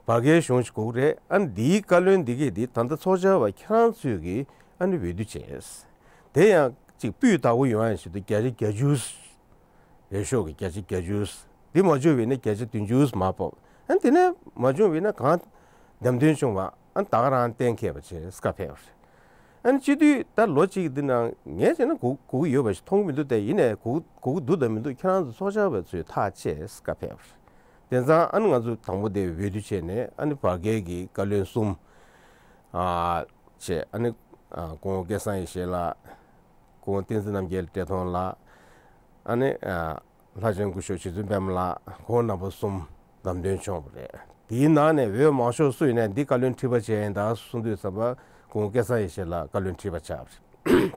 བར་བརྒལ་གཞུང་ཞིག་དགོས་ཀྱི་རེད། ཨ་ནི་འདིའི་བཀའ་བློན་འདི་གས་འདི་ད་ལྟ་ཚོགས་བཅར་བ་ཁྱེད་རང་ཚོས་ཀྱིས་ཨ་ནི་འོས་བསྡུ་བྱས། དེ་ཡང་ཅིག་སྤུས་དག་པོ་ཡོང་ཡ་ཞིག་ཏུ་བརྒྱ་ཆ་བརྒྱད་ཅུ། འོས་ཤོག་གི་བརྒྱ་ཆ་བརྒྱད་ཅུ། འདི་མ་བྱུང་བས་ན་བརྒྱ་ཆ་བདུན་ཅུ་མར་ཕབ། ཨ་ནི་དེ་ནས་མ་བྱུང་བས་ན་གང་། བདམས་ཐོན་བྱུང་བ་ཨ་ནི་ད་ག་རང་གཏན་འཁེལ་བ་བྱས་བཀའ་ཕེབས་པ་རེད། ཨ་ནི་སྤྱི་འཐུས་ད་ལོ་གཅིག་འདི་ནང་ངས་བྱས་ན་སྒུག་སྒུག་གི་ཡོད་པ་ཞིག་མཐོང་གི་མི་འདུག་དེ་ཡིན་ནའི་སྒུག་སྒུག་གི་འདུག་དང་མི་འདུག་ཁྱེད་རང་ཚོ་ཚོགས་བཅར་བ་ཚོས་ཐག་བཅད་བཀའ་ཕེབས་པ་རེད། དེང་སང་ཨ་ནི་ང་ཚོ་དང་པོ་དེ་འོས་བསྡུ་བྱས་ནས་ཨ་ནི་བར་བརྒལ་གྱི་བཀའ་བློན་གསུམ། ཨ། བྱས་ཨ་ནི། ཨ། སྐུ་ངོ་སྐལ་བཟང་ཡེ་ཤེས་ལགས། སྐུ་ངོ་བསྟན་འཛིན་རྣམ་རྒྱལ་བཀྲས་མཐོང་ལགས། ཨ་ནི། ཨ། ལྷ་ཆེན་སྐུ་ཞབས་རྗེ་བཙུན་པད་མ་ལགས། ཁོང་རྣམ་པ་གསུམ་བདམས་ཐོན་བྱུང་བ་རེད། དེའི་ནང་ནས་འོས་མང་ཤོས་སུ་ཡིན་ནའི་འདི་བཀའ་བློན་ཁྲི་པ་བྱས་ཡིན་ད་གསུང་དུས་ཙམ་པ་སྐུ་ངོ་སྐལ་བཟང་ཡེ་ཤེས་ལགས་བཀའ་བློན་ཁྲི་པ་ཆགས་པ་རེད།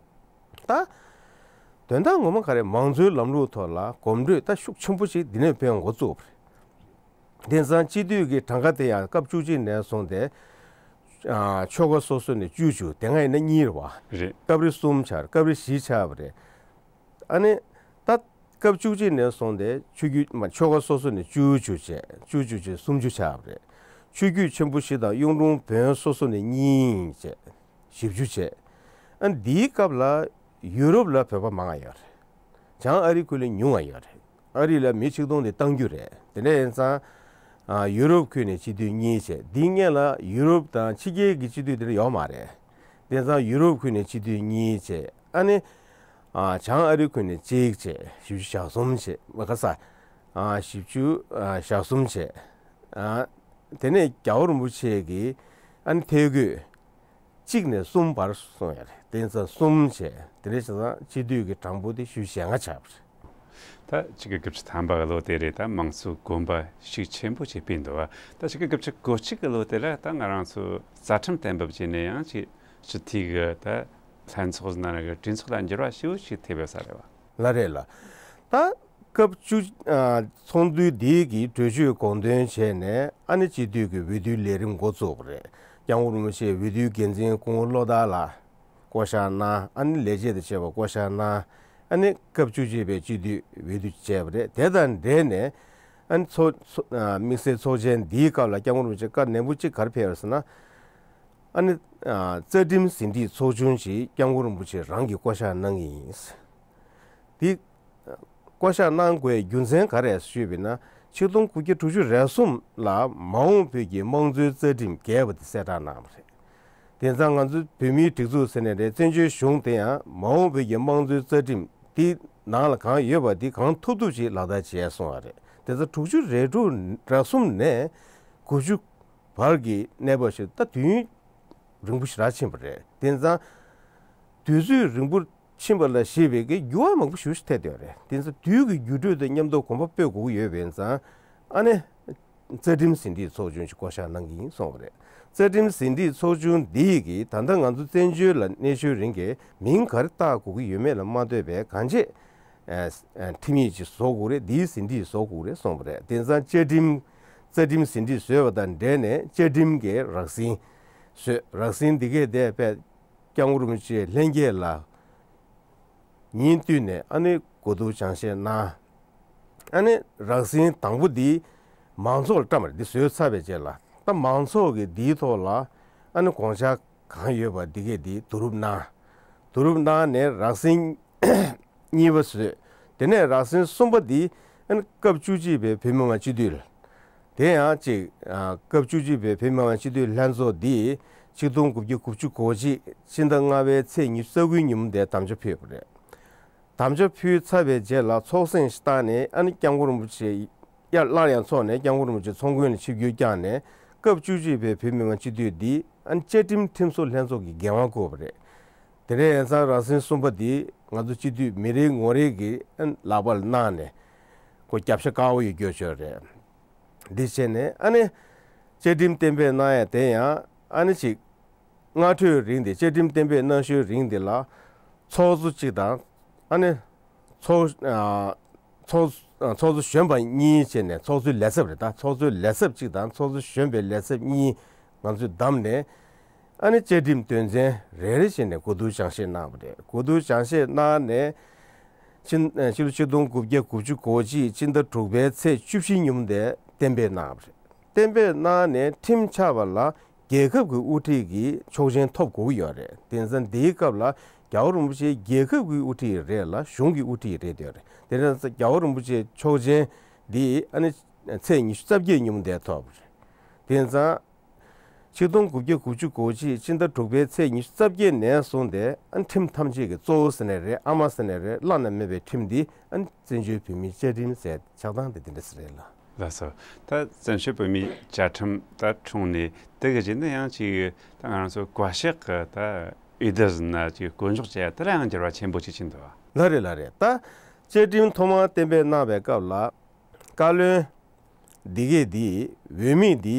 ད། དོན་དག་ངོ་མ་ག་རེ་མང་གཙོའི་ལམ་ལུགས་ཐོག་ལ་གོམ་བགྲོད་ད་ཤུགས་ཆེན་པོ་ཞིག་འདི་ནས་སྤེལ་འགོ་བཙུགས་པ་རེད། དེང་སང་སྤྱི་འཐུས་ཀྱི་གྲངས་ཀ་དེ་ཡང་སྐབས་བཅུ་གཅིག་ནས་བཟུང་སྟེ། ཨ། ཆོལ་ཁ་སོ་སོ་ནས་བཅུ་བཅུ་དེ་སྔ་ཡིན་ན་གཉིས་རེད་བ། རེད། སྐབས་རེ་གསུམ་ཆགས་རེད། སྐབས་རེ་བཞི་ཆགས་པ་རེད། ཨ་ནི། ད་སྐབས་བཅུ་གཅིག་ནས་བཟུང་སྟེ་ཆོས་བརྒྱུད་མ་ཆོལ་ཁ་སོ་སོ་ནས་བཅུ་བཅུ་བྱས་བཅུ་བཅུ་བྱས་སུམ་ཅུ་ཆགས་པ་རེད། ཆོས་བརྒྱུད་ཆེན་པོ་བཞི་དང་གཡུང་དྲུང་བོན་སོ་སོ་ནས་གཉིས་བྱས། བཞི་བཅུ་བྱས། ཨ་ནི་འདིའི་སྐབས་ལ་ཡུ་རོབ་ལ་བོད་པ་མང་ང་ཡོད་རེད། བྱང་ཨ་རི་ཁུལ་ལ་ཉུང་ང་ཡོད་རེད། ཨ་རི་ལ་མི་ཆིག་སྟོང་དེ་གཏང་རྒྱུ་རེད། དེ་འདྲ་ཡིན་ཙང་། ཨ། ཡུ་རོབ་ཁུལ་ནས་སྤྱི་འཐུས་གཉིས་བྱས། འདིའི་སྔོན་ལ་ཡུ་རོབ་དང་ཕྱི་རྒྱལ་གྱི་སྤྱི་འཐུས་དེ་འདྲ་ཡོད་མ་རེད། དེང་སང་ཡུ་རོབ་ཁུལ་ནས་སྤྱི་འཐུས་གཉིས་བྱས། ཨ་ནི། ཨ། བྱང་ཨ་རི་ཁུལ་ནས་གཅིག་བྱས། བཞི་བཅུ་ཞེ་གསུམ་བྱས། མ་ག་ས། ཨ། བཞི་བཅུ་ཞེ་གསུམ་བྱས། ཨ། དེ་ནས་རྒྱལ་བ་རིན་པོ་ཆེ་གིས་ཨ་ནི་ཐད་བསྐོས་གཅིག་ནས་གསུམ་བར་སོང་ཡ་རེད། དེང་སང་གསུམ་བྱས། དེ་འདྲ་བྱས་ཙང་སྤྱི་འཐུས་ཀྱི་གྲངས་འབོར་དེ་བཞི་བཅུ་ཞེ་ལྔ་ཆགས་པ་རེད། ད་གཅིག་དགུ་བཅུ་ཐམ་པ་གི་ལོ་དེ་རེད། ད་དམངས་གཙོའི་གོམ་པ་ཤུགས་ཆེན་པོ་ཞིག་སྤོས་འདུག་བ། ད་གཅིག་དགུ་བཅུ་གོ་གཅིག་གི་ལོ་དེ་ལ་ད་ང་རང་ཚོ་རྩ་ཁྲིམས་གཏན་འབེབས་བྱས་ནས་ཡང་ཅིག་སྤྱི་འཐུས་ཀྱི་ད་ལྷན་ཚོགས་ནང་གི་གྲོས་ཚོགས་ལ་འགྱུར་བ་ཞེ་པོ་ཞིག་ཐེབས་ཡོད་ས་རེད་བ། ལགས་རེད་ལགས། ད་སྐབས་བཅུ། ཨ། ཚོགས་འདུ་འདི་གི་གྲོས་ཆོད་དགོངས་དོན་བྱས་ནས་ཨ་ནི་སྤྱི་འཐུས་ཀྱི་འོས་བསྡུའི་ལས་རིམ་འགོ་བཙུགས་པ་རེད། སྐྱབས་མགོན་རིན་པོ་ཆེ་འོས་བསྡུའི་འགན་འཛིན་སྐུ་ངོ་བློ་བདག་ལགས་བསྐོ་བཞག་གནང་། ཨ་ནི་ལས་བྱེད་དང་བཅས་པ་བསྐོ་བཞག་གནང་། ཨ་ནི་སྐབས་བཅུ་གཅིག་པའི་སྤྱི་འཐུས་འོས་བསྡུ་བྱས་པ་རེད། དེ་དང་འབྲེལ་ནས་ཨ་ནི་ཚོགས་ཚོགས། ཨ། དམིགས་བསལ་ཚོགས་ཆེན་འདིའི་སྐབས་ལ་སྐྱབས་མགོན་རིན་པོ་ཆེ་བཀའ་ནན་པོ་གཅིག་ག་རེ་ཕེབས་ཡོད་ཟེར་ན། ཨ་ནི། ཨ། རྩ་ཁྲིམས་ཟིན་བྲིས་ཚོགས་ཆུང་ཞིག་སྐྱབས་མགོན་རིན་པོ་ཆེ་རང་གིས་བསྐོ་བཞག་གནང་གི་ཡིན། འདི་བསྐོ་བཞག་གནང་དགོས་རྒྱུ་མཚན་ག་རེ་ཞུས་པ་ཡིན་ན། ཆིག་སྟོང་དགུ་བརྒྱ་དྲུག་ཅུ་རེ་གསུམ་ལ་མ་འོངས་བོད་ཀྱི་དམངས་གཙོའི་རྩ་ཁྲིམས་རྒྱས་པ་དེ་གསལ་བསྒྲགས་གནང་བ་རེད། དེང་སང་ང་ཚོ་བོད་མིའི་སྒྲིག་འཛུགས་ཟེར་ནའི་རེད། བཙན་བྱོལ་གཞུང་དེ་ཡང་མ་འོངས་བོད་ཀྱི་དམངས་གཙོའི་རྩ་ཁྲིམས་དེ་ནང་ལ་གང་ཡོད་པ་དེ་གང་ཐུབ་ཐུབ་ཅིག་ལག་བསྟར་བྱས་སོང་བ་རེད། དེང་སང་དྲུག་ཅུ་རེ་དྲུག་རེ་གསུམ་ནས་དགུ་བཅུ་བར་གྱི་གནས་བབ་ཞིག་ད་དུས་ཡུན་རིང་པོ་ཞེ་དྲག་ཕྱིན་པ་རེད། དེང་སང་དུས་ཚོད་རིང་པོ་ཕྱིན་པ་ལ་གཞིགས་པའི་གི་འགྱུར་བ་མང་པོ་ཞེ་པོ་ཞིག་ཐེབས་བསྡད་ཡོད་རེད། དེང་སང་དུས་ཀྱི་འགྱུར་འགྲོས་དང་མཉམ་དུ་གོམ་པ་སྤོས་དགོས་ཀྱི་ཡོད་པ་ཡིན་ཙང་། ཨ་ནི་རྩ་ཁྲིམས་ཟིན་བྲིས་ཚོགས་ཆུང་ཞིག་བསྐོ་བཞག་གནང་གི་ཡིན་གསུངས་པ་རེད། རྩ་ཁྲིམས་ཟིན་བྲིས་ཚོགས་ཆུང་འདིས་གི་ད་ལྟ་ང་ཚོ་བཙན་བྱོལ་ལ་གནས་ཤུལ་རིང་གི་མིང་ག་རེ་བཏགས་དགོས་ཀྱི་ཡོད་མེད་ལ་མ་ལྟོས་པའི་གང་ཅི་ཨ་ཨ་ཁྲིམས་ཡིག་ཅིག་བཟོ་དགོས་རེད། འདིའི་ཟིན་བྲིས་བཟོ་དགོས་རེད་གསུངས་པ་རེད། དེང་སང་བཅའ་ཁྲིམས་རྩ་ཁྲིམས་ཟིན་བྲིས་བཟོས་པ་དང་འབྲེལ་ནས་བཅའ་ཁྲིམས་ཀྱི་རགས་ཟིན་བཟོས། རགས་ཟིན་འདི་གས་དེ་དཔེ་སྐྱབས་མགོན་རིན་པོ་ཆེ་ལྷན་རྒྱས་ལ་ཉིན་བསྟུད་ནས་ཨ་ནི་གོ་བསྡུར་སྦྱང་བཤད་གནང་། ཨ་ནི་རགས་ཟིན་དང་པོ་འདི་མང་ཚོགས་ལ་བཀྲམ་པ་རེད། འདི་བཟོས་ཚར་བའི་རྗེས་ལ་ད་མང་ཚོགས་ཀྱིས་འདིའི་ཐོག་ལ་ཨ་ནི་དགོངས་འཆར་གང་ཡོད་པ་འདི་གས་འདི་བསྡུ་རུབ་གནང་། བསྡུ་རུབ་གནང་ནས་རགས་ཟིན་གཉིས་པ་བཟོས། དེ་ནས་རགས་ཟིན་གསུམ་པ་འདི་ཨ་ནི་སྐབས་བཅུ་གཅིག་པའི་བོད་མི་མང་སྤྱི་འཐུས་ལ། དེ་ཡང་གཅིག་ཨ་སྐབས་བཅུ་གཅིག་པའི་བོད་མི་མང་སྤྱི་འཐུས་ལྷན་ཚོགས་འདིས་ཆིག་སྟོང་དགུ་བརྒྱ་དགུ་བཅུ་གོ་གཅིག་ཕྱི་ཟླ་ལྔ་པའི་ཚེས་ཉི་ཤུ་རྩ་དགུའི་ཉིན་མོ་དེར་དམ་བཅའ་ཕུལ་བ་རེད། དམ་བཅའ་ཕུལ་ཚར་བའི་རྗེས་ལ་ཚོགས་གསེང་ཞིག་བཏང་ནས་ཨ་ནི་སྐྱབས་མགོན་རིན་པོ་ཆེ་ཡར་སླར་ཡང་འཚོགས་ནས་སྐྱབས་མགོན་རིན་པོ་ཆེ་ཚོགས་མགོན་ལ་ཆིབས་བསྒྱུར་བསྐྱངས་ནས་སྐབས་བཅུ་གཅིག་པའི་བོད་མི་མང་སྤྱི་འཐུས་འདི་ཨ་ནི་བཅའ་ཁྲིམས་ཁྲིམས་བཟོ་ལྷན་ཚོགས་ཀྱི་འགན་དབང་བསྐུར་བ་རེད། དེ་ནས་ཡང་ཚང་རང་སྲིད་གསུམ་པ་འདི་ང་ཚོ་སྤྱི་འཐུས་མི་རེ་ངོ་རེ་གི་ལག་པ་ལ་གནང་ནས་ཁོ་རྒྱབ་ཤ་དཀར་པོ་ཡོད་རྒྱུ་ཆོད་རེད། འདི་བྱས་ནས་ཨ་ནི་བཅའ་ཁྲིམས་གཏན་འབེབས་གནང་ཡ་དེ་ཡང་ཨ་ནི་ཅིག་སྔ་འཕྲོས་རིང་དེ་བཅའ་ཁྲིམས་གཏན་འབེབས་གནང་ཤུལ་རིང་དེ་ལ་ཚོགས་གཙོ་གཅིག་དང་ཨ་ནི་ཚོགས་ཨ་ཚོགས་ཚོགས་གཙོ་གཞོན་པ་གཉིས་བྱས་ནས་ཚོགས་གཙོའི་ལས་ཚབ་རེད། ད་ཚོགས་གཙོའི་ལས་ཚབ་གཅིག་དང་ཚོགས་གཙོ་གཞོན་པའི་ལས་ཚབ་གཉིས་ང་ཚོས་བདམས་ནས་ཨ་ནི་བཅའ་ཁྲིམས་དོན་ཚན་རེ་རེ་བྱས་ནས་གོ་བསྡུར་སྦྱང་བཤད་གནང་བ་རེད། གོ་བསྡུར་སྦྱང་བཤད་གནང་ནས་ཕྱི་ཕྱི་ལོ་ཆིག་སྟོང་དགུ་བརྒྱ་དགུ་བཅུ་གོ་གཅིག་ཕྱི་ཟླ་དྲུག་པའི་ཚེས་བཅུ་བཞི་ཉིན་མོ་དེ་གཏན་འབེབས་གནང་བ་རེད། གཏན་འབེབས་གནང་ནས་ཁྲིམས་ཆགས་པ་ལ་རྒྱལ་ཁབ་ཀྱི་དབུ་ཁྲིད་ཀྱི་ཆོག་མཆན་ཐོབ་དགོས་ཀྱི་ཡོད་རེད། དེང་སང་འདིའི་སྐབས་ལ་རྒྱལ་བ་རིན་པོ་ཆེ་རྒྱལ་ཁབ་ཀྱི་དབུ་ཁྲིད་རེད་ལ་གཞུང་གི་དབུ་ཁྲིད་རེད་ཡོད་རེད། དེ་ནས་རྒྱལ་བ་རིན་པོ་ཆེའི་ཆོག་མཆན་འདི་ཨ་ནི་ཚེས་ཉི་ཤུ་རྩ་བརྒྱད་ཉིན་མོ་དེ་ཐོབ་པ་རེད། དེང་སང་ཆིག་སྟོང་དགུ་བརྒྱ་དགུ་བཅུ་གོ་གཅིག་ཕྱི་ཟླ་དྲུག་པའི་ཚེས་ཉི་ཤུ་རྩ་བརྒྱད་ནས་བཟུང་སྟེ་ཨ་ནི་ཁྲིམས་ཐམས་ཅད་ཀྱི་གཙོ་བོ་ཟེར་ནའི་རེད། ཨ་མ་ཟེར་ནའི་རེད། བླ་ན་མེད་པའི་ཁྲིམས་འདི་ཨ་ནི་བཙན་བྱོལ་བོད་མིའི་བཅའ་ཁྲིམས་ཟེར་ཆགས་སྟངས་དེ་དེ་འདྲ་ཟེར་རེད་ལ། ལགས་སོ། ད་བཙན་བྱོལ་བོད་མིའི་བཅའ་ཁྲིམས་ད་འཁྲུངས་ནས་དེ་གི་རྗེས་ནས་ཡང་ཅིག་ད་ང་རང་ཚོ་བཀའ་ཤག་གི་ད་འོས་བསྡུ་ཟེར་ན་ཅིག་བསྐོ་འཇོག་བྱས་ཡ་དེ་ལ་ཡང་འགྱུར་བ་ཆེན་པོ་ཅིག་ཕྱིན་འདུག་བ། ལགས་རེད། ལགས་རེད། ད་བཅའ་ཁྲིམས་ཐོག་མར་གཏན་འབེབས་གནང་བའི་སྐབས་ལ་བཀའ་བློན་འདི་གས་འདི་འོས་མི་འདི་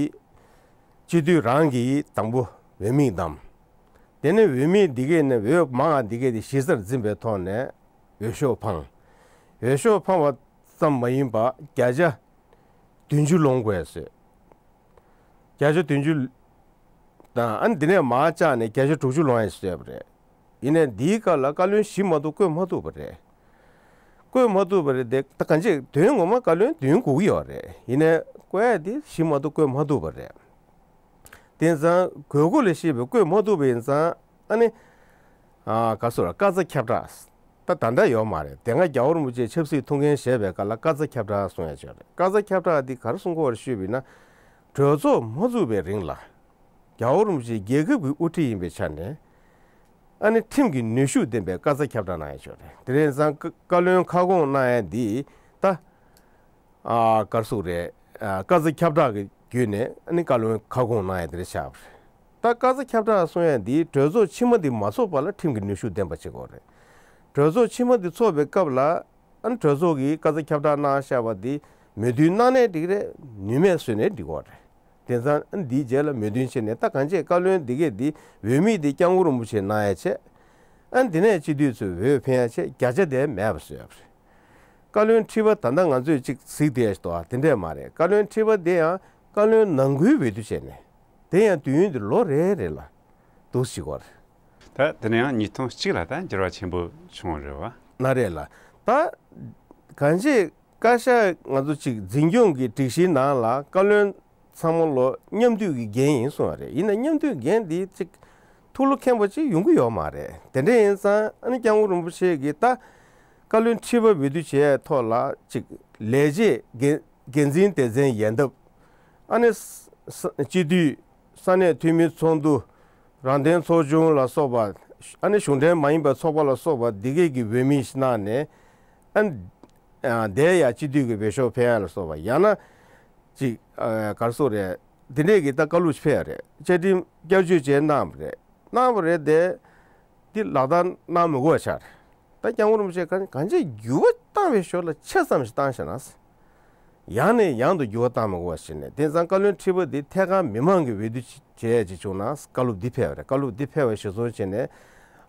སྤྱི་འཐུས་རང་གིས་དང་པོ་འོས་མི་བདམས། དེ་ནས་འོས་མི་འདི་གས་ནས་འོས་མང་བ་འདི་གས་འདི་གཞི་རྩར་འཛིན་པའི་ཐོག་ནས་འོས་ཤོག་འཕངས། འོས་ཤོག་འཕངས་པ་ཙམ་མ་ཡིན་པ་བརྒྱ་ཆ་བདུན་ཅུ་ལོངས་དགོས་ཟེར། བརྒྱ་ཆ་བདུན་ཅུ་དང་ཨ་ནི་འདི་ནས་མར་བཅག་ནས་བརྒྱ་ཆ་དྲུག་ཅུ་ལོངས་ཡ་ཞིག་བཟོས་པ་རེད། ཡིན་ནའི་འདིའི་སྐབས་ལ་བཀའ་བློན་བཞི་མ་གཏོགས་བསྐོས་མ་ཐུབ་པ་རེད། བསྐོས་མ་ཐུབ་པ་རེད་དེ། ད་གང་ཅི་དོན་ངོ་མ་བཀའ་བློན་བདུན་དགོས་ཀྱི་ཡོད་རེད། ཡིན་ནའི་བསྐོ་ཡ་དེ་བཞི་མ་གཏོགས་བསྐོས་མ་ཐུབ་པ་རེད། དེང་སང་དགོས་མཁོ་ལ་བཤད་པའི་བསྐོས་མ་ཐུབ་པ་ཡིན་ཙང་ཨ་ནི། ཨ་ག་སོ་ར་བཀའ་རྩ་ཁྱབ་བསྒྲགས། ད་ད་ལྟ་ཡོད་མ་རེད། དེ་སྔ་རྒྱལ་བ་རིན་པོ་ཆེ་ཆབ་སྲིད་ཐུགས་འགན་བཞེས་པའི་སྐབས་ལ་བཀའ་རྩ་ཁྱབ་བསྒྲགས་གསུང་ཡ་ཅིག་ཡོད་རེད། བཀའ་རྩ་ཁྱབ་བསྒྲགས་འདི་ག་རེ་གསུང་གི་ཡོད་རེད་ཞུས་པ་ཡིན་ན། གྲོས་ཚོགས་མ་བཙུགས་པའི་རིང་ལ་རྒྱལ་བ་རིན་པོ་ཆེ་རྒྱལ་ཁབ་ཀྱི་དབུ་ཁྲིད་ཡིན་པའི་ཆ་ནས་ཨ་ནི་ཁྲིམས་ཀྱི་ནུས་ཤུགས་ལྡན་པའི་བཀའ་རྩ་ཁྱབ་བསྒྲགས་གནང་ཡ་ཅིག་ཡོད་རེད། དེ་རིང་སང་བཀའ་བཀའ་བློན་ཁ་སྐོང་གནང་ཡ་འདི་ད། ཨ་ག་རེ་ཟེར་དགོས་རེད། ཨ་བཀའ་རྩ་ཁྱབ་བསྒྲགས་ཀྱི་བརྒྱུད་ནས་ཨ་ནི་བཀའ་བློན་ཁ་སྐོང་གནང་ཡ་དེ་འདྲ་ཆགས་པ་རེད། ད་བཀའ་རྩ་ཁྱབ་བསྒྲགས་གསུང་ཡ་འདི་གྲོས་ཚོགས་ཕྱི་མ་འདི་མ་ཚོགས་བར་ལ་ཁྲིམས་ཀྱི་ནུས་ཤུགས་ལྡན་པ་བྱེད་དགོས་རེད། གྲོས་ཚོགས་ཕྱི་མ་འདི་ཚོགས་པའི་སྐབས་ལ་ཨ་ནི་གྲོས་ཚོགས་ཀྱིས་བཀའ་རྩ་ཁྱབ་བསྒྲགས་གནང་བཞག་པ་འདི་མོས་མཐུན་གནང་ནའི་འགྲིག་རེད། ནུས་མེད་བཟོས་ནའི་འགྲིག་གི་རེད། དེང་སང་ཨ་ནི་འདིའི་རྗེས་ལ་མོས་མཐུན་བྱས་ནས་ད་གང་ཅི་བཀའ་བློན་འདི་གས་འདི་འོས་མི་འདི་སྐྱབས་མགོན་རིན་པོ་ཆེ་གནང་ཡ་བྱས། ཨ་ནི་འདི་ནས་སྤྱི་འཐུས་ཚོས་འོས་འཕེན་ཡ་བྱས། བརྒྱ་ཆ་དེ་མེད་པ་བཟོས་ཡ་རེད། བཀའ་བློན་ཁྲི་པ་ད་ལྟ་ང་ཚོས་ཅིག་གཟིགས་བསྡད་ཡ་ཞིག་འདུག་ཨ། དེ་འདྲས་མ་རེད། བཀའ་བློན་ཁྲི་པ་དེ་ཡང་བཀའ་བློན་ནང་ཁུལ་འོས་བསྡུ་བྱས་ནས་དེ་ཡང་དུས་ཡུན་དེ་ལོ་རེ་རེ་ལ་འདུག་ཞིག་བར། ད་དེ་ནས་ཡང་ཉིས་སྟོང་གཅིག་ལ་ད་འགྱུར་བ་ཆེན་པོ་བྱུང་བ་རེད་བ། ན་རེད་ལ། ད་གང་ཅི་བཀའ་ཤག་ང་ཚོ་ཅིག་འཛིན་སྐྱོང་གི་སྒྲིག་གཞིའི་ནང་ལ་བཀའ་བློན་ཚང་མ་ལོ་མཉམ་འདུས་ཀྱི་འགན་ཡིན་གསུངས་པ་རེད། ཡིན་ན་མཉམ་འདུས་འགན་འདི་ཅིག་ཐུགས་ལ་མཁྱེན་པ་ཅིག་ཡོང་གི་ཡོད་མ་རེད། དེ་འདྲ་ཡིན་ཙང་ཨ་ནི་སྐྱབས་མགོན་རིན་པོ་ཆེ་གིས་ད་ བཀའ་བློན་ཁྲི་པ་འོས་བསྡུ་བྱས་ཐོག་ལ་ཅིག་ལས་བྱེད་འགན་འགན་འཛིན་སྡེ་ཚན་ཡན་འདབས། ཨ་ནི་ས་ས་སྤྱི་འཐུས། ས་གནས་འཐུས་མི་ཚོགས་འདུ། རང་བདེན་ཚོགས་ཆུང་ལ་སོགས་པ། ཨ་ནི་གཞུང་འབྲེལ་མ་ཡིན་པའི་ཚོགས་པ་ལ་སོགས་པ་འདི་གས་ཀྱི་འོས་མི་ཞིག་གནང་ནས། ཨ་ནི་ཨ་དེ་ཡང་སྤྱི་འཐུས་ཀྱི་འོས་ཤོག་འཕེན་ཡ་ལ་སོགས་པ་ཡང་ན་ཅིག་ཨ་ག་རེ་ཟེར་རེད། འདི་འདྲས་ཀྱི་ད་བཀའ་སློབ་ཕེབས་ཡ་རེད། བཅའ་ཁྲིམས་བསྐྱར་བཅོས་བྱས་གནང་བ་རེད། གནང་བ་རེད་དེ། འདི་ལག་བསྟར་གནང་མི་དགོས་པ་ཆགས་རེད། ད་སྐྱབས་མགོན་རིན་པོ་ཆེ་གང་གང་ཅིའི་འགྱུར་བ་བཏང་བའི་ཞོར་ལ་ཆེ་ཙམ་ཞིག་བཏང་བཞག་ན། ཡང་ནས་ཡང་དུ་འགྱུར་བ་བཏང་མི་དགོས་པ་བྱས་ནས། དེང་སང་བཀའ་བློན་ཁྲི་པ་འདི་ཐད་ཀར་མི་མང་གིས་འོས་བསྡུ་བྱེད་ཡ་ཅིག་བྱུང་ན་བཀའ་སློབ་འདི་ཕེབས་པ་རེད། བཀའ་སློབ་འདི་ཕེབས་པ་གཞིར་བཟུང་བྱས་ནས།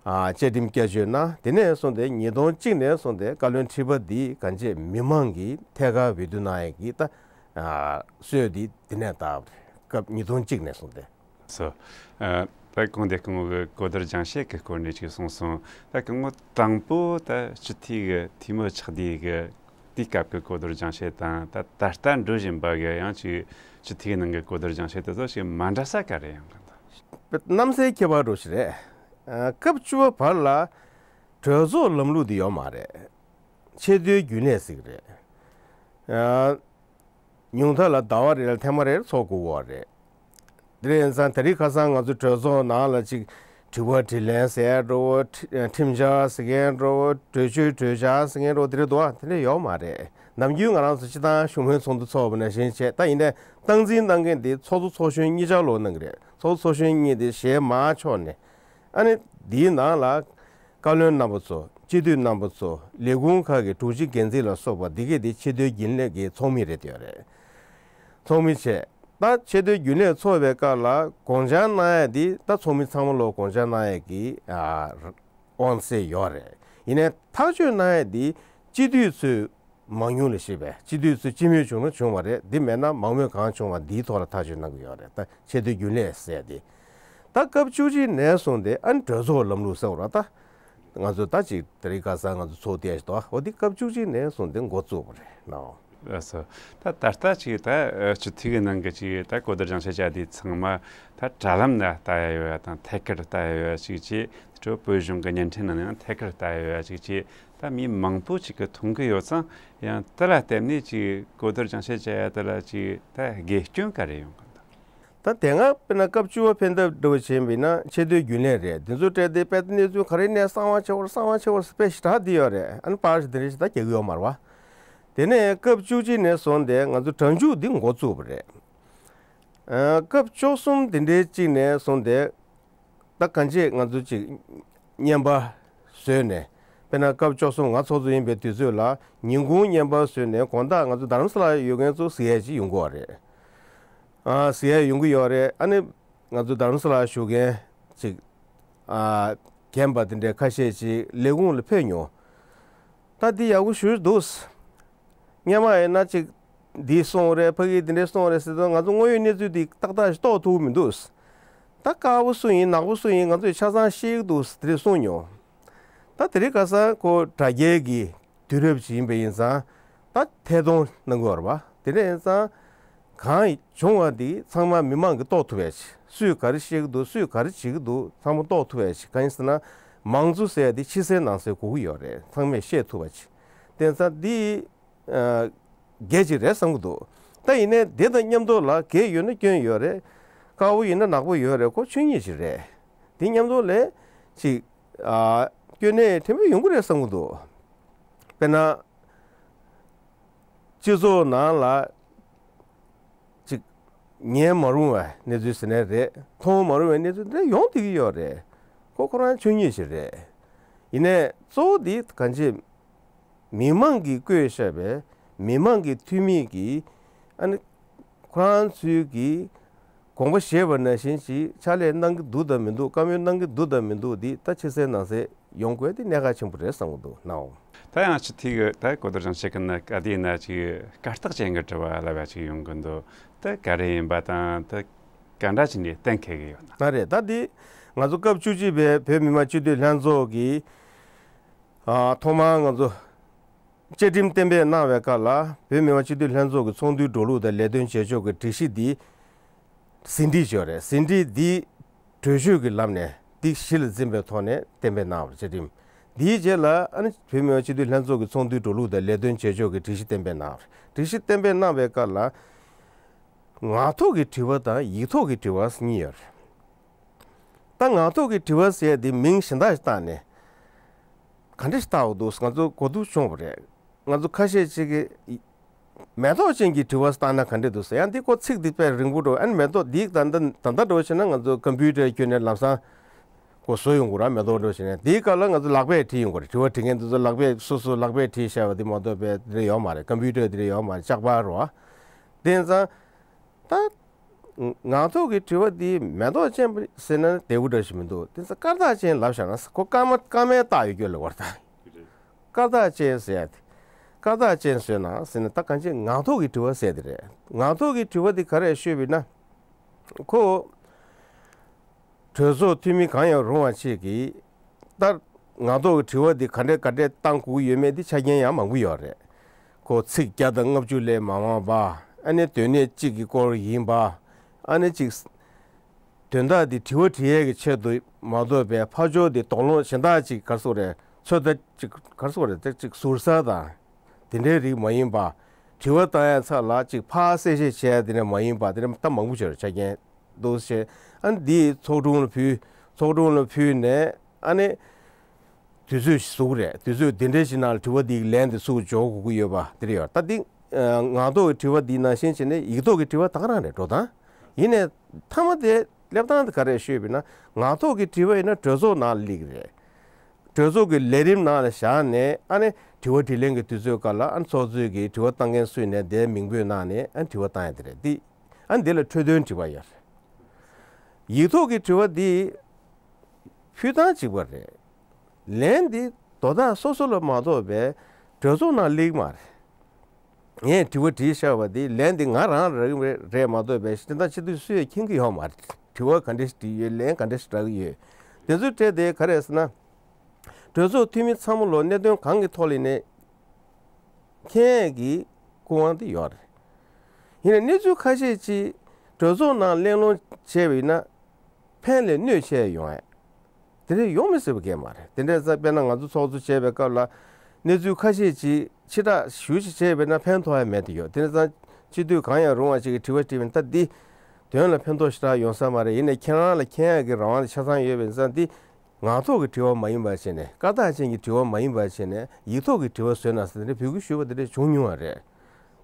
ཨ་བཅའ་ཁྲིམས་བསྐྱར་བཅོས་གནང་། དེ་ནས་བཟུང་སྟེ་ཉིས་སྟོང་གཅིག་ནས་བཟུང་སྟེ་བཀའ་བློན་ཁྲི་པ་འདི་གང་ཅིའི་མི་མང་གིས་ཐད་ཀར་འོས་བསྡུ་གནང་ཡ་གི་ད་ཨ་སྲོལ་འདི་དེ་ནས་དར་བ་རེད། སྐབས་ཉིས་སྟོང་གཅིག་ནས་བཟུང་སྟེ། སོ། ཨ་ད་གོང་དེ་སྐུ་ངོ་གིས་གོ་བསྡུར་སྦྱང་བཤད་ཀྱི་སྐོར་ནས་ཅིག་གསུངས་སོང་། ད་སྐུ་ངོ་དང་པོ་ད་སྤྱི་འཐུས་ཀྱི་འཐུས་མི་ཆགས་དུས་ཀྱི་དེའི་སྐབས་ཀྱི་གོ་བསྡུར་སྦྱང་བཤད་དང་། ད་ད་ལྟ་འགྲོ་བཞིན་པ་གི་ཡང་ཅིག་སྤྱི་འཐུས་ཀྱི་ནང་གི་གོ་བསྡུར་སྦྱང་བཤད་དེ་ཚོ་ཞིག་མ་འདྲ་ས་ག་རེ་ཡོང་གི་འདུག་རྣམ་སའི་ཁྱད་པར་འདྲ་ཞིག་རེད། ཨ་སྐབས་བཅུ་པ་བར་ལ་གྲོས་ཚོགས་ལམ་ལུགས་འདི་ཡོད་མ་རེད། ཆེས་མཐོའི་རྒྱུན་ལས་ཟེར་གྱི་རེད། ཨ་ཉུང་མཐའ་ལ་ཟླ་བ་རེ་ལ་ཐེངས་མ་རེར་ཚོགས་དགོས་པ་རེད། དེ་ཡིན་ཙང་དེ་རིང་ཁ་སང་ང་ཚོ་གྲོས་ཚོགས་ནང་ལ་ཅིག་དྲི་བ་དྲིས་ལན་ཟེར་འགྲོ་བོ། ཁྲི་ཁྲིམས་འཆར་ཟེར་མཁན་འགྲོ་བོ། གྲོས་ཆོད་གྲོས་འཆར་ཟེར་མཁན་འགྲོ་བོ་དེ་འདྲ་འདུག་ཨ། དེ་འདྲ་ཡོད་མ་རེད། ནམ་རྒྱུན་ང་རང་ཚོ་སྤྱིར་བཏང་བཞུགས་མོལ་ཚོགས་འདུ་ཚོགས་པ་ནང་བཞིན་བྱས། ད་ཡིན་ནའི་སྟངས་འཛིན་གནང་མཁན་དེ་ཚོགས་གཙོ་ཚོགས་གཞོན་གཉིས་ཆར་ལོག་གནང་གི་རེད། ཚོགས་གཙོ་ཚོགས་གཞོན་གཉིས་དེ་ཞལ་མར་ཕྱོགས་ནས། ཨ་ནི་འདིའི་ནང་ལ་བཀའ་བློན་རྣམ་པ་ཚོ། སྤྱི་འཐུས་རྣམ་པ་ཚོ། ལས་ཁུངས་ཁག་གི་དྲུང་ཆེ་འགན་འཛིན་ལ་སོགས་པ་འདི་གས་དེ་ཆེས་མཐོའི་རྒྱུན་ལས་ཀྱི་ཚོགས་མི་རེད་བསྡད་ཡོད་རེད། ཚོགས་མི་བྱས། ད་ཆེས་མཐོའི་རྒྱུན་ལས་ཚོགས་པའི་སྐབས་ལ་དགོངས་འཆར་གནང་ཡ་འདི་ད་ཚོགས་མི་ཚང་མ་ལོ་དགོངས་འཆར་གནང་ཡ་གི་ཨ་དབང་ཚད་ཡོད་རེད། ཡིན་ནའི་ཐག་གཅོད་གནང་ཡ་འདི་སྤྱི་འཐུས་ཚོས་མང་ཉུང་ལ་བཤད་པས། སྤྱི་འཐུས་ཚོས་སྤྱི་མོས་བྱུང་ན་བྱུང་བ་རེད། འདི་མེད་ན་མང་མོས་གང་བྱུང་བ་འདིའི་ཐོག་ལ་ཐག་གཅོད་གནང་གི་ཡོད་རེད། ད་ཆེས་མཐོའི་རྒྱུན་ལས་ཟེར་ཡ་འདི། ད་སྐབས་བཅུ་གཅིག་ནས་བཟུང་སྟེ་ཨ་ནི་གྲོས་ཚོགས་ལམ་ལུགས་ཟེར་བ་ར། ད་ང་ཚོ་ད་ཅིག་དེ་རིང་ཁ་སང་ང་ཚོ་ཚོགས་བསྡད་ཞིག་འདུག་འོ་འདི་སྐབས་བཅུ་གཅིག་ནས་བཟུང་སྟེ་འགོ་བཙུགས་པ་རེད་ནའོ། ལགས་སོ། ད་ད་ལྟ་ཅིག་ད་སྤྱི་འཐུས་ཀྱི་ནང་གི་ཅིག་ད་གོ་བསྡུར་སྦྱང་བཤད་བྱ་དེ་ཚང་མ་ད་དྲ་ལམ་ན་ལྟ་ཡ་ཡོད་ཡ་དང་། ཐད་ཀར་ལྟ་ཡ་ཡོད་ཡ་ཅིག་བྱས། དེ་འཕྲོ་བོད་གཞུང་གི་བརྙན་འཕྲིན་ནང་ཡང་ཐད་ཀར་ལྟ་ཡ་ཡོད་ཡ་ཅིག་བྱས། ད་མི་མང་པོ་ཅིག་གིས་མཐོང་གི་ཡོད་ཙང་། ཡང་དེ་ལ་བརྟེན་ནས་ཅིག་གོ་བསྡུར་སྦྱང་བཤད་བྱ་ཡ་དེ་ལ་ཅིག་ད་དགེ་སྐྱོན་ག་རེ་ཡོང་གི་འདུག་ད་དེ་སྔ་དཔེར་ན་སྐབས་བཅུ་པ་འཕེན་ཐབས་འདྲ་བོ་བྱས་པ་ཡིན་ན་ཆེས་མཐོའི་རྒྱུན་ལས་རེད། འདི་ཚོ་སྤྲད་དེ་དཔེ་གནས་ཚུལ་ག་རེ་ནས་གསང་བ་ཆེ་བར་གསང་བ་ཆེ་བར་དཔེ་ཞེ་དྲག་འདི་ཡོད་རེད། ཨ་ནི་པར་ཞིག་འདི་འདྲ་ཞིག་ད་རྒྱག་གི་ཡོད་མ་རེད་བ། དེ་ནས་སྐབས་བཅུ་གཅིག་ནས་བཟུང་སྟེ་ང་ཚོ་གྲ་མཇུག་འདི་འགོ་བཙུགས་པ་རེད། ཨ་སྐབས་བཅུ་གསུམ་འདི་འདྲའི་གཅིག་ནས་བཟུང་སྟེ། ད་གང་ཅི་ང་ཚོ་ཅིག་བརྙན་པར་བཟོས་ནས། དཔེར་ན་སྐབས་བཅུ་གསུམ་ང་ཚོགས་གཙོ་ཡིན་པའི་དུས་ཚོད་ལ་ཉིན་གུང་བརྙན་པར་བཟོས་ནས་དགོང་དག་ང་ཚོ་རྡ་རམ་ས་ལ་ཡོད་མཁན་ཚོ་གཟིགས་ཡས་ཅིག་ཡོང་གི་ཡོད་རེད། ཨ་གཟིགས་ཡས་ཡོང་གི་ཡོད་རེད། ཨ་ནི་ང་ཚོ་རྡ་རམ་ས་ལ་བཞུགས་མཁན་ཅིག་ཨ་རྒན་པ་དེ་འདྲའི་ཁ་ཤས་ཅིག་ལས་ཁུངས་ལ་ཕེབས་མྱོང་། ད་འདི་ཡག་པོ་ཞེ་པོ་འདུག་སྔོན་མ་ཡིན་ན་ཅིག་འདི་གསུངས་རེད། ཕ་གིས་འདི་འདྲས་གསུངས་རེད་ཟེར་དུས་ང་ཚོ་དངོས་ཡོད་གནས་ཚུལ་འདི་ཏག་ཏག་ཞིག་རྟོགས་ཐུབ་ཀྱི་མི་འདུག་ད་དཀར་པོ་སུ་ཡིན་ནག་པོ་སུ་ཡིན་ང་ཚོས་ཆ་ཚང་ཤེས་ཀྱི་འདུག་དེ་འདྲས་གསུངས་མྱོང་། ད་དེ་རིང་ཁ་སང་ཁོ་དྲ་རྒྱའི་གི་དུས་རབས་ཅིག་ཡིན་པ་ཡིན་ཙང་། ད་ཐད་གཏོང་གནང་གི་ཡོད་རེད་པ། དེ་འདྲ་ཡིན་ཙང་། གང་བྱུང་བ་འདི་ཚང་མ་མི་མང་གིས་རྟོགས་ཐུབ་པ་ཞིག་སུས་ག་རེ་བཤད་ཀྱི་འདུག་སུས་ག་རེ་བྱེད་ཀྱི་འདུག་ཚང་མ་རྟོགས་ཐུབ་པ་ཞིག་གང་ཡིན་ཟེར་ན། མང་གཙོ་ཟེར་ཡ་འདི་ཕྱི་གསལ་ནང་གསལ་དགོས་ཀྱི་ཡོད་རེད། ཚང་མས་ཤེས་ཐུབ་པ་ཞིག་དེ་ཙང་འདི་ཨ་གལ་ཆེ་རེད་བསམ་གྱི་འདུག་ད་ཡིན་ནའི་དེ་དང་མཉམ་དུ་ལ་གས་ཡོད་ན་སྐྱོན་ཡོད་རེད། དཀར་པོ་ཡིན་ན་ནག་པོ་ཡོད་རེད། ཁོ་ཆོས་ཉིད་ཅིག་རེད། དེ་མཉམ་དུ་ལ་ཅིག་ཨ་སྐྱོན་གནད་ཕྲན་བུ་ཡོང་གི་རེད་བསམ་གྱི་འདུག་དཔེར་ན། སྤྱི་ཚོགས་ནང་ལ་ཅིག་ཉན་མ་རུང་བའི་གནས་ཚུལ་ཟེར་ནའི་རེད། མཐོང་མ་རུང་བའི་གནས་ཚུལ་འདི་འདྲ་ཡོང་བསྡད་ཀྱི་ཡོད་རེད། ཁོ་ཁོ་རང་ཆོས་ཉིད་ཞིག་རེད། ཡིན་ནའི་གཙོ་བོ་འདི་གང་ཅི། མི་མང་གིས་བསྐོས་བཞག་པའི་མི་མང་གི་འཐུས་མི་གིས་ཨ་ནི་ཁོ་རང་ཚོའི་གི་དགོངས་པ་བཞེས་པ་ནང་བཞིན་ཅིག་ཕྱག་ལས་གནང་གི་འདུག་དང་མི་འདུག་བཀའ་མོལ་གནང་གི་འདུག་དང་མི་འདུག་འདི་ད་ཕྱི་གསལ་ནང་གསལ་ཡོང་དགོས་དེ་གནད་འགག་ཆེན་པོ་རེད་བསམ་གྱི་འདུག་ནའོ། ད་ཡང་སྤྱི་འཐུས་ཀྱི་ད་གོ་བསྡུར་སྦྱང་བཤད་ཀྱི་ནི་ག་དེ་ཡིན་ན་ཅིག་སྐར་རྟགས་ཅན་གྱི་དྲི་བ་ལབ་ཡ་ཅིག་ཡོང་གི་འདུག་དེ་ག་རེ་ཡིན་པ་དང་དེ་ག་འདྲ་བྱས་ནས་གཏན་འཁེལ་གྱི་ཡོད་ན། ད་རེད། ད་འདི་ང་ཚོ་སྐབས་བཅུ་གཅིག་པའི་བོད་མི་མང་སྤྱི་འཐུས་ལྷན་ཚོགས་ཀྱིས་ཨ་ཐོག་མར་ང་ཚོ་བཅའ་ཁྲིམས་གཏན་འབེབས་གནང་བའི་སྐབས་ལ་བོད་མི་མང་སྤྱི་འཐུས་ལྷན་ཚོགས་ཀྱི་ཚོགས་འདུའི་འགྲོ་ལུགས་དང་ལས་དོན་བྱེད་ཕྱོགས་ཀྱི་སྒྲིག་གཞི་འདི་ཟིན་བྲིས་ཡོད་རེད། ཟིན་བྲིས་འདི་གྲོས་ཆོད་ཀྱི་ལམ་ནས་འདི་གཞི་ལ་འཛིན་པའི་ཐོག་ནས་གཏན་འབེབས་གནང་བ་རེད། བཅའ་ཁྲིམས་ དེའི་རྗེས་ལ་ཨ་ནི་བོད་མི་མང་སྤྱི་འཐུས་ལྷན་ཚོགས་ཀྱི་ཚོགས་འདུའི་འགྲོ་ལུགས་དང་ལས་དོན་བྱེད་ཕྱོགས་ཀྱི་སྒྲིག་གཞི་གཏན་འབེབས་གནང་བ་རེད། སྒྲིག་གཞི་གཏན་འབེབས་གནང་བའི་སྐབས་ལ། ངག་ཐོག་གི་དྲི་བ་དང་ཡིག་ཐོག་གི་དྲི་བ་གཉིས་ཡོད་རེད། ད་ངག་ཐོག་གི་དྲི་བ་ཟེར་ཡ་དེ་མིང་གཞན་དག་ཞིག་བཏགས་ནས། ག་འདྲ་ཞིག་བཏགས་འདུག་ང་ཚོ་གོ་ཐོས་བྱུང་བ་རེད། ང་ཚོ་ཁ་ཤས་ཅིག་གིས་མེ་ཏོག་ཅན་གྱི་དྲི་བ་བཏགས་ན་ག་འདྲ་འདུག་ཟེར། ཡང་འདི་ཁོ་ཚིག་འདི་དཔེ་རིང་པོ་འགྲོ། ཨ་ནི་མེ་ཏོག་འདི་ད་ལྟ་ད་ལྟ་འགྲོ་བྱས་ན་ང་ཚོ་ཀམ་པུ་ཊར་བསྐྱོན་ནས་ལམ་སང་ཁོ་བཟོ་ཡོང་གི་རེད། མེ་ཏོག་འགྲོ་བྱས་ནས། དེའི་སྐབས་ལ་ང་ཚོ་ལག་པས་བྲིས་ཡོང་གི་རེད། དྲི་བ་འདྲི་མཁན་དེ་ཚོ་ལག་པས་སོ་སོ་ལག་པས་བྲིས་བཞག་པ་དེ་མ་གཏོགས་པའི་དེ་འདྲ་ཡོད་མ་རེད། ཀམ་པུ་ཊར་དེ་འདྲ་ཡོད་མ་རེད། ལྕགས་པར་རེད་བ། དེ་ཡིན་ཙང་ད། ངག་ཐོག་གི་དྲི་བ་འདི་མེ་ཏོག་ཅན་ཟེར་ན་བདེ་པོ་འདྲ་ཞིག་མི་འདུག་དེ་ཚོ་སྐར་རྟགས་ཅན་ལབ་བཞག་ན་ཁོ་སྐར་མ་སྐར་མའི་རྟགས་ཡོད་རྒྱུ་ལ་བར་ཐག་སྐར་རྟགས་ཅན་ཟེར་ཡ་དེ། སྐར་རྟགས་ཅན་བཟོས་ན་ཟེར་ན་ད་གང་ཅི་ངག་ཐོག་གི་དྲི་བ་ཟེར་དེ་རེད། ངག་ཐོག་གི་དྲི་བ་འདི་ག་རེ་ཤོད་པ་ཡིན་ན། ཁོ། གྲོས་ཚོགས་འཐུས་མི་གང་ཡང་རུང་བ་ཅིག་གིས་ལྟར་ངག་ཐོག་གི་དྲི་བ་འདི་ག་འདྲས་ག་འདྲས་བཏང་དགོས་ཀྱི་ཡོད་མེད་འདི་ཆ་རྐྱེན་ཡང་མང་པོ་ཡོད་རེད། ཁོ་ཚིག་བརྒྱ་དང་ལྔ་བཅུ་ལས་མང་བ། ཨ་ནི་དོན་གནད་གཅིག་གི་སྐོར་ཡིན་པ། ཨ་ནི་གཅིག་དོན་དག་འདི་དྲི་བ་དྲི་ཡས་ཀྱི་ཆེད་དུ་མ་གཏོགས་པའི་ཕར་ཕྱོགས་འདི་དོགས་སློང་གཞན་དག་ཅིག་ག་རེ་ཟེར་དགོས་རེད། ཚོད་ལྟ་ཅིག་ག་རེ་ཟེར་དགོས་རེད། ཅིག་ཟུར་ཟ་དང་དེ་འདྲའི་རིགས་མ་ཡིན་པ། དྲི་བ་བཏང་ཡ་ཚ་ལ་ཅིག་ཕར་གསལ་བཤད་བྱས་དེ་འདྲ་མ་ཡིན་པ། དེ་འདྲ་ད་མང་པོ་ཅིག་ཆ་རྐྱེན་འདུག་ཟེར། ཨ་ནི་འདི་ཚོགས་དྲུང་ལ་ཕུལ། ཚོགས་དྲུང་ལ་ཕུལ་ནས་ཨ་ནི་དུས་ཚོད་ཞིག་ཟུག་རེད། དུས་ཚོད་དེ་འདྲའི་ཞིག་ནང་ལ་དྲི་བ་འདིའི་ལན་དེ་སུ་འཇོག་དགོས་ཀྱི་ཡོད་པ་དེ་རེད་ཡོད། ད་འདི་ངག་ཐོག་གི་དྲི་བ་འདི་ནང་བཞིན་བྱས་ནས་ཡིག་ཐོག་གི་དྲི་བ་ད་ག་རང་རེད་འགྲོ་སྟངས། ཡིན་ནའི་མཐའ་མ་དེ་སླེབས་སྟངས་དེ་ག་རེ་ཤོད་པ་ཡིན་ན། ངག་ཐོག་གི་དྲི་བ་ཡིན་ན་གྲོས་ཚོགས་ནང་ལ་སླེབས་ཀྱི་རེད། གྲོས་ཚོགས་ཀྱི་ལས་རིམ་ནང་ལ་བཞག་ནས་ཨ་ནི་དྲི་བ་དྲིས་ལན་གྱི་དུས་ཚོད་སྐབས་ལ་ཨ་ནི་ཚོགས་གཙོས་ཀྱིས་དྲི་བ་བཏང་མཁན་སུ་ཡིན་ནའི་དེའི་མིང་འབོད་གནང་ནས་ཨ་ནི་དྲི་བ་བཏང་ཡ་དེ་རེད། འདི་ཨ་ནི་འདི་ལ་འཕྲོས་དོན་དྲི་བ་ཡོད་རེད། ཡིག་ཐོག་གི་དྲི་བ་འདི་ཕུལ་སྟངས་གཅིག་པ་རེད། ལན་འདི་དོ་བདག་སོ་སོ་ལ་མ་གཏོགས་པའི་གྲོས་ཚོགས་ནང་སླེབས་ཀྱི་མ་རེད། ངས་དྲི་བ་དྲིས་བཞག་པ་འདི་ལན་འདི་ང་རང་རང་རེད་མ་གཏོགས་པའི་སྤྱི་བཏང་སྤྱི་འཐུས་སུ་ཡང་མཁྱེན་གྱི་ཡོད་མ་རེད། དྲི་བ་ག་འདྲ་ཞིག་དྲིས་ཡོད། ལན་ག་འདྲ་ཞིག་རག་གི་ཡོད། དེ་ཚོའི་གྲས་དེ་ག་རེ་ཟེར་ན། གྲོས་ཚོགས་འཐུས་མི་ཚང་མ་ལོ་གནད་དོན་གང་གི་ཐོག་ལ་ནས་མཁྱེན་ཡས་ཀྱི་སྐུ་དབང་དེ་ཡོད་རེད། ཡིན་ནའི་གནས་ཚུལ་ཁ་ཤས་ཅིག་གྲོས་ཚོགས་ནང་གླེང་སློང་བྱས་པ་ཡིན་ན། ཕན་ལས་གནོད་ཆེ་ཡོང་ཡ། དེ་འདྲ་ཡོང་མི་སྲིད་པ་གང་ཡང་མ་རེད། དེ་འདྲ་ཙང་དཔེར་ན་ང་ཚོ་ཚོགས་གཙོ་བྱས་པའི་སྐབས་ལ་གནས་ཚུལ་ཁ་ཤས་ཅིག་ཕྱི་བསྒྲགས་ཞུ་ཞིག་བྱས་པས་ན་ཕན་ཐོགས་ཡ་མེད་དུ་ཡོད། དེ་འདྲ་ཙང་སྤྱི་འཐུས་གང་ཡང་རུང་བ་ཅིག་གིས་དྲི་བ་དྲིས་པས་ན་ད་འདི་དོན་ལ་ཕན་ཐོགས་ཞེ་དྲག་ཡོང་ས་མ་རེད། ཡིན་ནའི་ཁྱེད་རང་ལ་མཁྱེན་ཡ་གི་རང་དབང་དེ་ཆ་ཚང་ཡོད་པས་ཙང་འདི་ངག་ཐོག་གི་དྲི་བ་མ་ཡིན་པ་བྱས་ནས། སྐར་རྟགས་ཅན་གྱི་དྲི་བ་མ་ཡིན་པ་བྱས་ནས་ཡིག་ཐོག་གི་དྲི་བ་བཟོས་ན་ཟེར་དེ་འདྲ་འབོད་སྐུལ་ཞུས་པ་དེ་འདྲ་བྱུང་མྱོང་བ་རེད།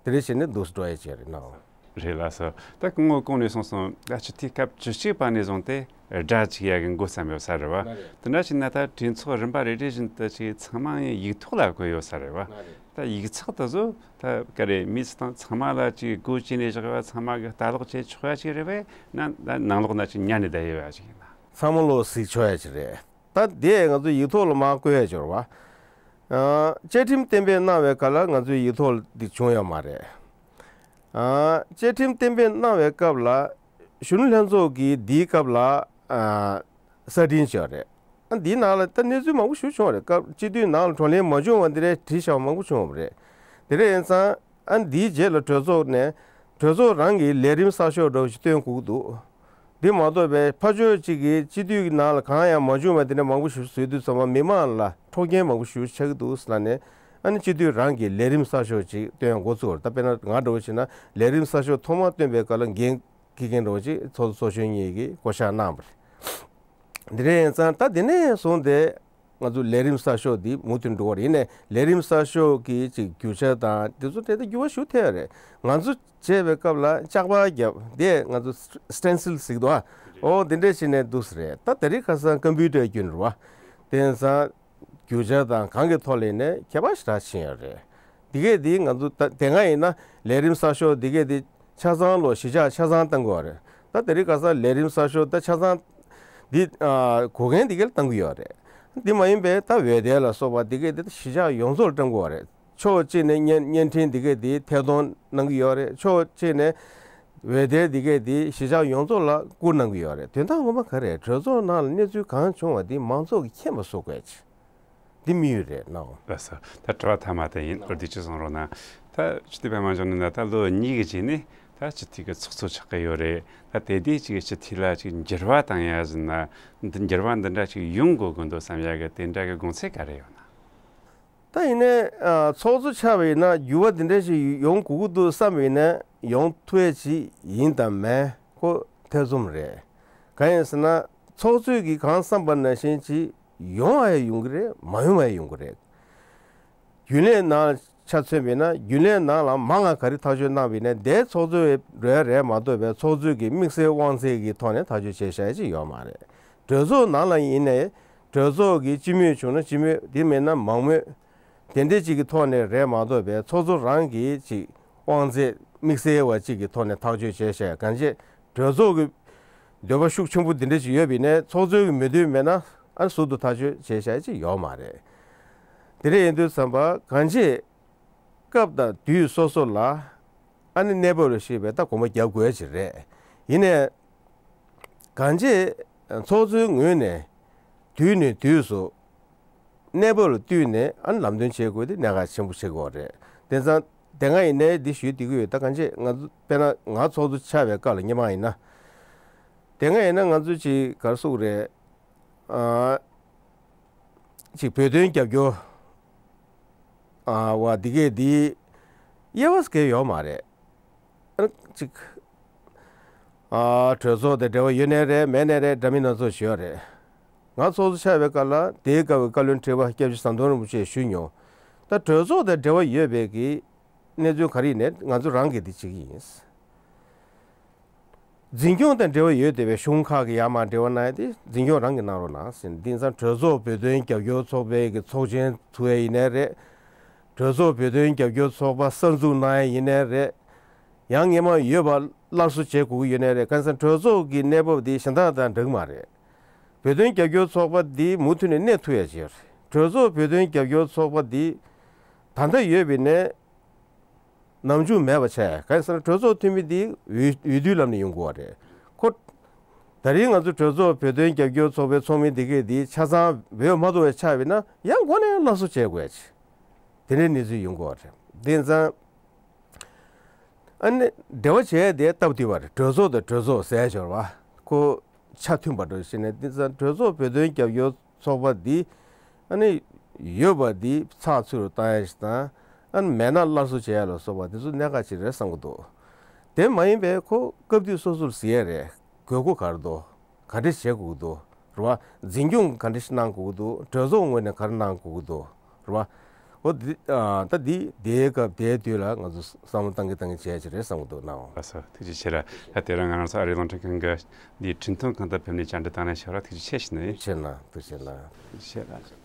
དེ་འདྲ་བྱས་ནས་འདུག་སེ་འགྲོ་ཡ་ཅིག་རེད་ནའོ། རེད་ལགས་སོ། ད་སྐུ་ངོ་གོང་ནས་གསུངས་སོང་། ད་སྤྱི་འཐུས་སྐབས་བཅུ་གཅིག་པ་ནས་བཟུང་སྟེ་སྒྲ་བྱེད་ཡ་གི་འགོ་བརྩམས་ཡོད་ས་རེད་བ། དེ་འདྲ་བྱས་ན་ད་གྲོས་ཚོགས་རིམ་པ་རེ་རེ་བཞིན་དུ་ཅིག་ཚང་མ་ཡིག་ཐོག་ལ་བཀོད་ཡོད་ས་རེད་བ། ད་ཡིག་ཚགས་དེ་ཚོ་ད་ག་རེ་མི་ཚང་མ་ལ་ཅིག་སྒོ་ཕྱེ་ནས་བཞག་པ། ཚང་མ་གིས་ལྟ་ཀློག་བྱེད་ཆོག་ཡ་ཅིག་རེད་པས་ན། ད་ནང་ལོགས་ན་ཅིག་ཉར་ནས་བསྡད་ཡོད་ཡ་ཅིག་ཡིན་ན། ཚང་མ་ལོག་གཟིགས་ཆོག་ཡ་ཅིག་རེད། ད་དེ་ང་ཚོ་ཡིག་ཐོག་ལ་མར་བཀོད་ཡ་ཅིག་རེད་བ། ཨ། བཅའ་ཁྲིམས་གཏན་འབེབས་གནང་བའི་སྐབས་ལ་ང་ཚོའི་ཡིག་ཐོག་འདི་བྱུང་ཡོད་མ་རེད། ཨ། བཅའ་ཁྲིམས་གཏན་འབེབས་གནང་བའི་སྐབས་ལ་གཞོན་ནུ་ལྷན་ཚོགས་ཀྱིས་འདིའི་སྐབས་ལ། ཨ། གསར་འཕྲིན་བྱས་རེད། ཨ། འདིའི་ནང་ལ་ད་གནས་ཚུལ་མང་པོ་ཞིག་བྱུང་བ་རེད། སྐབས་སྤྱི་འཐུས་ནང་ལ་བགྲོ་གླེང་མ་བྱུང་བ་འདི་འདྲའི་བྲིས་བཞག་པ་མང་པོ་བྱུང་བ་རེད། དེ་འདྲ་ཡིན་ཙང་། ཨ། འདིའི་རྗེས་ལ་གྲོས་ཚོགས་ནས་གྲོས་ཚོགས་རང་གི་ལས་རིམ་གསར་ཤོག་འདྲ་བོ་ཞིག་བཏོན་དགོས་ཀྱི་འདུག་འདི་མ་གཏོགས་པའི་ཕར་ཕྱོགས་གཅིག་གིས་སྤྱི་འཐུས་ཀྱི་ནང་ལ་གང་ཡང་མ་བྱུང་བ་དེ་འདྲ་མང་པོ་ཞིག་བཟོས་དུས་ཙམ་པ་མི་མང་ལ་འཕྲོག་རྐྱེན་མང་པོ་ཞིག་ཆགས་ཀྱི་འདུག་ཟེར་ལབ་ནས། ཨ་ནི་སྤྱི་འཐུས་རང་གི་ལས་རིམ་གསར་ཤོག་ཅིག་བཏོན་འགོ་ཚུགས་པ་རེད། ད་དཔེར་ན་ང་འདྲ་བོ་བྱས་ན་ལས་རིམ་གསར་ཤོག་ཐོག་མར་བཏོན་པའི་སྐབས་ལ་འགན་འཁྱེར་མཁན་འདྲ་བོ་ཅིག་ཚོགས་གཙོ་ཚོགས་གཞོན་གཉིས་ཀྱིས་བསྐོ་བཞག་གནང་བ་རེད། འདི་འདྲ་ཡིན་ཙང་ད་དེ་ནས་བཟུང་སྟེ་ང་ཚོ་ལས་རིམ་གསར་ཤོག་འདི་མུ་མཐུད་འགྲོ་བ་རེད། ཡིན་ནའི་ལས་རིམ་གསར་ཤོག་གི་ཅིག་རྒྱུ་ཆ་དང་དེ་ཚོ་དེ་ལྟར་འགྱུར་བ་ཞིག་ཐེབས་ཡོད་རེད། ང་ཚོ་བྱས་པའི་སྐབས་ལ་ལྕགས་པར་བརྒྱབ་དེ་ང་ཚོ་སི་ཊེན་སིལ་ཟེར་གྱི་འདུག་ཨ། འོ་དེ་འདྲ་བྱས་ནས་འདུག་སེ་རེད། ད་དེ་རིང་ཁ་སང་ཀམ་པུ་ཊར་བསྐྱོན་རེད་བ། དེ་ཡིན་ཙང་རྒྱུ་ཆ་དང་གང་གི་ཐོག་ལ་ཡིན་ནའི་ཁྱད་པར་ཞེ་དྲག་ཕྱིན་ཡོད་རེད། འདི་གས་འདི་ང་ཚོ་ད་དེ་སྔ་ཡིན་ན་ལས་རིམ་གསར་ཤོག་འདི་གས་འདི་ཆ་ཚང་ལོ་གཞིས་ཆགས་ཆ་ཚང་བཏང་གི་ཡོད་རེད། ད་དེ་རིང་ཁ་སང་ལས་རིམ་གསར་ཤོག་ད་ཆ་ཚང་འདི་ཨ་གོ་མཁན་འདི་གས་ལ་བཏང་གི་ཡོད་རེད། འདི་མ་ཡིན་པའི་ད་འོད་སྡེར་ལ་སོགས་པ་འདི་གས་འདི་ད་གཞིས་ཆགས་ཡོངས་རྫོགས་ལ་བཏང་གི་ཡོད་རེད། ཕྱོགས་གཅིག་ནས་བརྙན་བརྙན་འཕྲིན་འདི་གས་འདི་ཐད་གཏོང་གནང་གི་ཡོད་རེད། ཕྱོགས་གཅིག་ནས་འོད་སྡེར་འདི་གས་འདི་གཞིས་ཆགས་ཡོངས་རྫོགས་ལ་བསྐུར་གནང་གི་ཡོད་རེད། དོན་དག་ངོ་མ་ག་རེ་རེད། གྲོས་ཚོགས་ནང་ལ་གནས་ཚུལ་གང་བྱུང་བ་འདི་མང་ཚོགས་ཀྱིས་མཁྱེན་པ་བཟོ་དགོས་ཀྱི། འདི་དམིགས་ཡུལ་རེད་ནའོ། ལགས་སོ། ད་དྲི་བ་མཐའ་མ་དེ་ཡིན། འོ་འདི་ཅི་གསུང་རོགས་གནང་། ད་སྤྱི་འཐུས་པད་མ་འབྱུང་གནས་ད་ལོ་གཉིས་ཀྱི་རྗེས་ནས་ད་ ད་སྤྱི་འཐུས་ཀྱི་ཚོགས་གཙོ་ཆགས་ཀྱི་ཡོད་རེད། ད་དེ་དུས་ཅིག་སྤྱི་འཐུས་ལ་ཅིག་འགྱུར་བ་བཏང་ཡ་ཟིན་ན། འདི་འགྱུར་བ་འདི་འདྲ་ཅིག་ཡོང་དགོས་ཀྱི་འདུག་བསམ་ཡ་གི་དེ་འདྲ་གི་དགོངས་ཚུལ་ག་རེ་ཡོད་ན། ད་ཡིན་ནའི་ཨ་ཚོགས་གཙོ་ཆགས་པ་ཡིན་ན་འགྱུར་བ་འདི་འདྲ་ཞིག་ཡོང་དགོས་ཀྱི་འདུག་བསམ་པ་ཡིན་ན་ཡོང་ཐུབ་ཡ་ཅིག་ཡིན་དང་མིན་ཁོ་ཐེ་ཚོམ་རེད། གང་ཡིན་ཟེར་ན་ཚོགས་གཙོས་ཀྱིས་གང་བསམ་པ་ནང་བཞིན་ཅིག་ཡོང་བ་ཡང་ཡོང་གི་རེད། མ་ཡོང་བ་ཡང་ཡོང་གི་རེད། རྒྱུན་ལས་ནང་ཆ་མཚོན་པ་ཡིན་ན་རྒྱུན་ལས་ནང་ལ་མང་ང་ག་རེ་ཐག་གཅོད་གནང་བ་ཡིན་ན་དེ་ཚོགས་གཙོའི་རོལ་རེད་མ་གཏོགས་པའི་ཚོགས་གཙོས་ཀྱི་དམིགས་བསལ་དབང་ཚད་ཀྱི་ཐོག་ནས་ཐག་གཅོད་བྱེད་བྱ་ཡ་ཅིག་ཡོད་མ་རེད། གྲོས་ཚོགས་ནང་ལ་ཡིན་ནའི་གྲོས་ཚོགས་ཀྱི་སྤྱི་མོས་བྱུང་ན་སྤྱི་མོས། དེ་མིན་ན་མང་མོས། དེ་འདྲ་ཅིག་གི་ཐོག་ནས་རེད་མ་གཏོགས་པའི་ཚོགས་གཙོ་རང་གིས་ཅིག་དབང་ཚད་དམིགས་བསལ་བ་ཅིག་གི་ཐོག་ནས་ཐག་གཅོད་བྱས་བྱས་གང་བྱས་གྲོས་ཚོགས་ཀྱི་འདོད་པ་ཤུགས་ཆེན་པོ་འདི་འདྲ་ཅིག་ཡོད་པ་ཡིན་ནའི་ཚོགས་གཙོའི་གི་མོས་མཐུན་མེད་ན་ཨ་ཟུར་དུ་ཐག་གཅོད་བྱས་བྱས་ཅིག་ཡོད་མ་རེད། དེ་འདྲ་ཡིན་དུས་ཙམ་པ་གང་བྱས་སྐབས་དང་དུས་སོ་སོ་ལ་ཨ་ནི་གནས་བབ་ལ་གཞིགས་པའི་ད་གོམ་པ་རྒྱག་དགོས་ཀྱི་རེད། ཡིན་ནའི་གང་བྱས་ཚོགས་གཙོའི་ངོས་ནས་དུས་ནས་དུས་སུ་གནས་བབ་ལ་བསྟུན་ནས་ཨ་ནི་ལམ་སྟོན་བྱེད་དགོས་དེ་གནད་འགག་ཆེན་པོ་ཆགས་ཀྱི་ཡོད་རེད། དེ་ཙང་དེ་སྔ་ཡིན་ནའི་འདི་ཞུས་བསྡད་ཀྱི་ཡོད། ད་གང་བྱས་ང་ཚོ་དཔེར་ན་ང་ཚོགས་གཙོ་ཆགས་པའི་སྐབས་ལ་སྔོན་མ་ཡིན་ན། དེ་སྔ་ཡིན་ན་ང་ཚོ་ཅིག་ག་རེ་ཟེར་དགོས་རེད། ཨ་ཅིག་བོད་དོན་རྒྱབ་སྐྱོར་ཨ་བ་འདི་གས་འདི་དབྱེ་བ་ཟེར་མཁན་ཡོད་མ་རེད། ཨ་ཅིག་ཨ་གྲོས་ཚོགས་དང་འབྲེལ་བ་ཡོད་ནའི་རེད་མེད་ནའི་རེད་འདྲ་མིན་སྣ་ཚོགས་ཞིག་ཡོད་རེད། ང་ཚོགས་གཙོ་ཆགས་པའི་སྐབས་ལ་དེའི་སྐབས་ཀྱི་བཀའ་བློན་ཁྲི་པ་སྐྱབས་རྗེ་ཟམ་གདོང་རིན་པོ་ཆེས་ཞུས་མྱོང་། ད་གྲོས་ཚོགས་དང་འབྲེལ་བ་ཡོད་པའི་གི་གནས་ཚུལ་ག་རེ་ཡིན་ནའི་ང་ཚོ་རང་གིས་འདི་བྱེད་ཀྱི་ཡིན། འཛིན་སྐྱོང་དང་འབྲེལ་བ་ཡོད་བསྡད་པའི་གཞུང་ཁག་གི་ཡར་མར་འབྲེལ་བ་གནང་ཡ་དེ་འཛིན་སྐྱོང་རང་གིས་གནང་རོགས་གནང་ཟེར། དེང་སང་གྲོས་ཚོགས་བོད་དོན་རྒྱབ་སྐྱོར་ཚོགས་པའི་གི་ཚོགས་ཆེན་ཚུགས་ཡ་ཡིན་ནའི་རེད། གྲོས་ཚོགས་བོད་དོན་རྒྱབ་སྐྱོར་ཚོགས་པ་གསར་འཛུགས་གནང་ཡ་ཡིན་ནའི་རེད། ཡང་སྔོན་མ་ཡོད་པ་སླར་གསོ་བྱེད་དགོས་ཀྱི་ཡོད་ནའི་རེད། གང་ཟེར་ན་གྲོས་ཚོགས་ཀྱི་གནས་བབ་འདི་གཞན་དག་དང་འདྲ་གི་མ་རེད། བོད་དོན་རྒྱབ་སྐྱོར་ཚོགས་པ་འདི་མུ་མཐུད་ནས་གནས་ཐུབ་ཡ་ཅིག་ཡོད་རེད། གྲོས་ཚོགས་བོད་དོན་རྒྱབ་སྐྱོར་ཚོགས་པ་འདི་ད་ལྟ་ཡོད་པ་ཡིན་ནའི་ནམ་འཇུག་མེད་པ་བྱས། གང་ཡིན་ཟེར་ན་གྲོས་ཚོགས་འཐུས་མི་འདི་འོས་འོས་བསྡུའི་ལམ་ནས་ཡོང་དགོས་པ་རེད། ཁོ་ད་རིང་ང་ཚོ་གྲོས་ཚོགས་བོད་དོན་རྒྱབ་སྐྱོར་ཚོགས་པའི་ཚོགས་མི་འདི་གས་འདི་ཆ་ཚང་འོས་མ་ཐོབ་པ་ཆགས་པ་ཡིན་ན་ཡང་མགོ་ནས་སླར་གསོ་བྱེད་དགོས་ཡ་ཅིག་དེ་འདྲའི་གནས་ཚུལ་ཡོང་དགོས་པ་རེད། དེ་ཙང་ཨ་ནི་འབྲེལ་བ་བྱས་དེ་སྟབས་བདེ་བ་རེད། གྲོས་ཚོགས་དང་གྲོས་ཚོགས་ཟེར་ཞོར་བ་ཁོ་ཆ་མཐུན་པ་འགྲོ་ཤེས་ནས། དེ་ཙང་གྲོས་ཚོགས་བོད་དོན་རྒྱབ་སྐྱོར་ཚོགས་པ་འདི་ཨ་ནི་ཡོད་པ་འདི་ཚགས་ཚུད་རུ་བཏང་ཡ་ཞིག་དང་། ཨ་ནི་མེད་ན་སླར་གསོ་བྱེད་ཡ་ལ་སོགས་པ་དེ་ཚོ་གནད་འགག་ཅིག་རེད་བསམ་གྱི་འདུག་དེ་མ་ཡིན་པའི་ཁོ་སྐབས་དུས་སོ་སོར་གཟིགས་ཡ་རེད། དགོས་མཁོ་ག་རེ་འདུག་ག་འདྲ་བྱེད་དགོས་ཀྱི་འདུག་རེད་བ། འཛིན་སྐྱོང་ག་འདྲ་ཞིག་གནང་དགོས་ཀྱི་འདུག་གྲོས་ཚོགས་ངོས་ནས་ག་རེ་གནང་དགོས་ཀྱི་འདུག་རེད་བ། འོ་འདི་ཨ་ད་འདི་དེའི་སྐབས་དེའི་དུས་ལ་ང་ཚོ་བསམ་བློ་བཏང་གི་བཏང་གི་བྱས་ཅིག་རེད་བསམ་གྱི་འདུག་ནའོ། ལགས་སོ། ཐུགས་རྗེ་ཆེ་ར། ད་དེ་རིང་ང་རང་ཚོ་ཨ་རིའི་རླུང་འཕྲིན་ཁང་གི་འདིའི་འཕྲིན་ཐུང་ཁང་དུ་ཕེབས་ནས་བཅར་འདྲི་དང་ལེན་ཞུ་བར་ཐུགས་རྗེ་ཆེ་ཞུ་ནི་ཡིན། ཆེ་ན་ཐུགས་རྗེ་ཆེ་ལ། ཐུགས་རྗེ་ཆེ་ལ།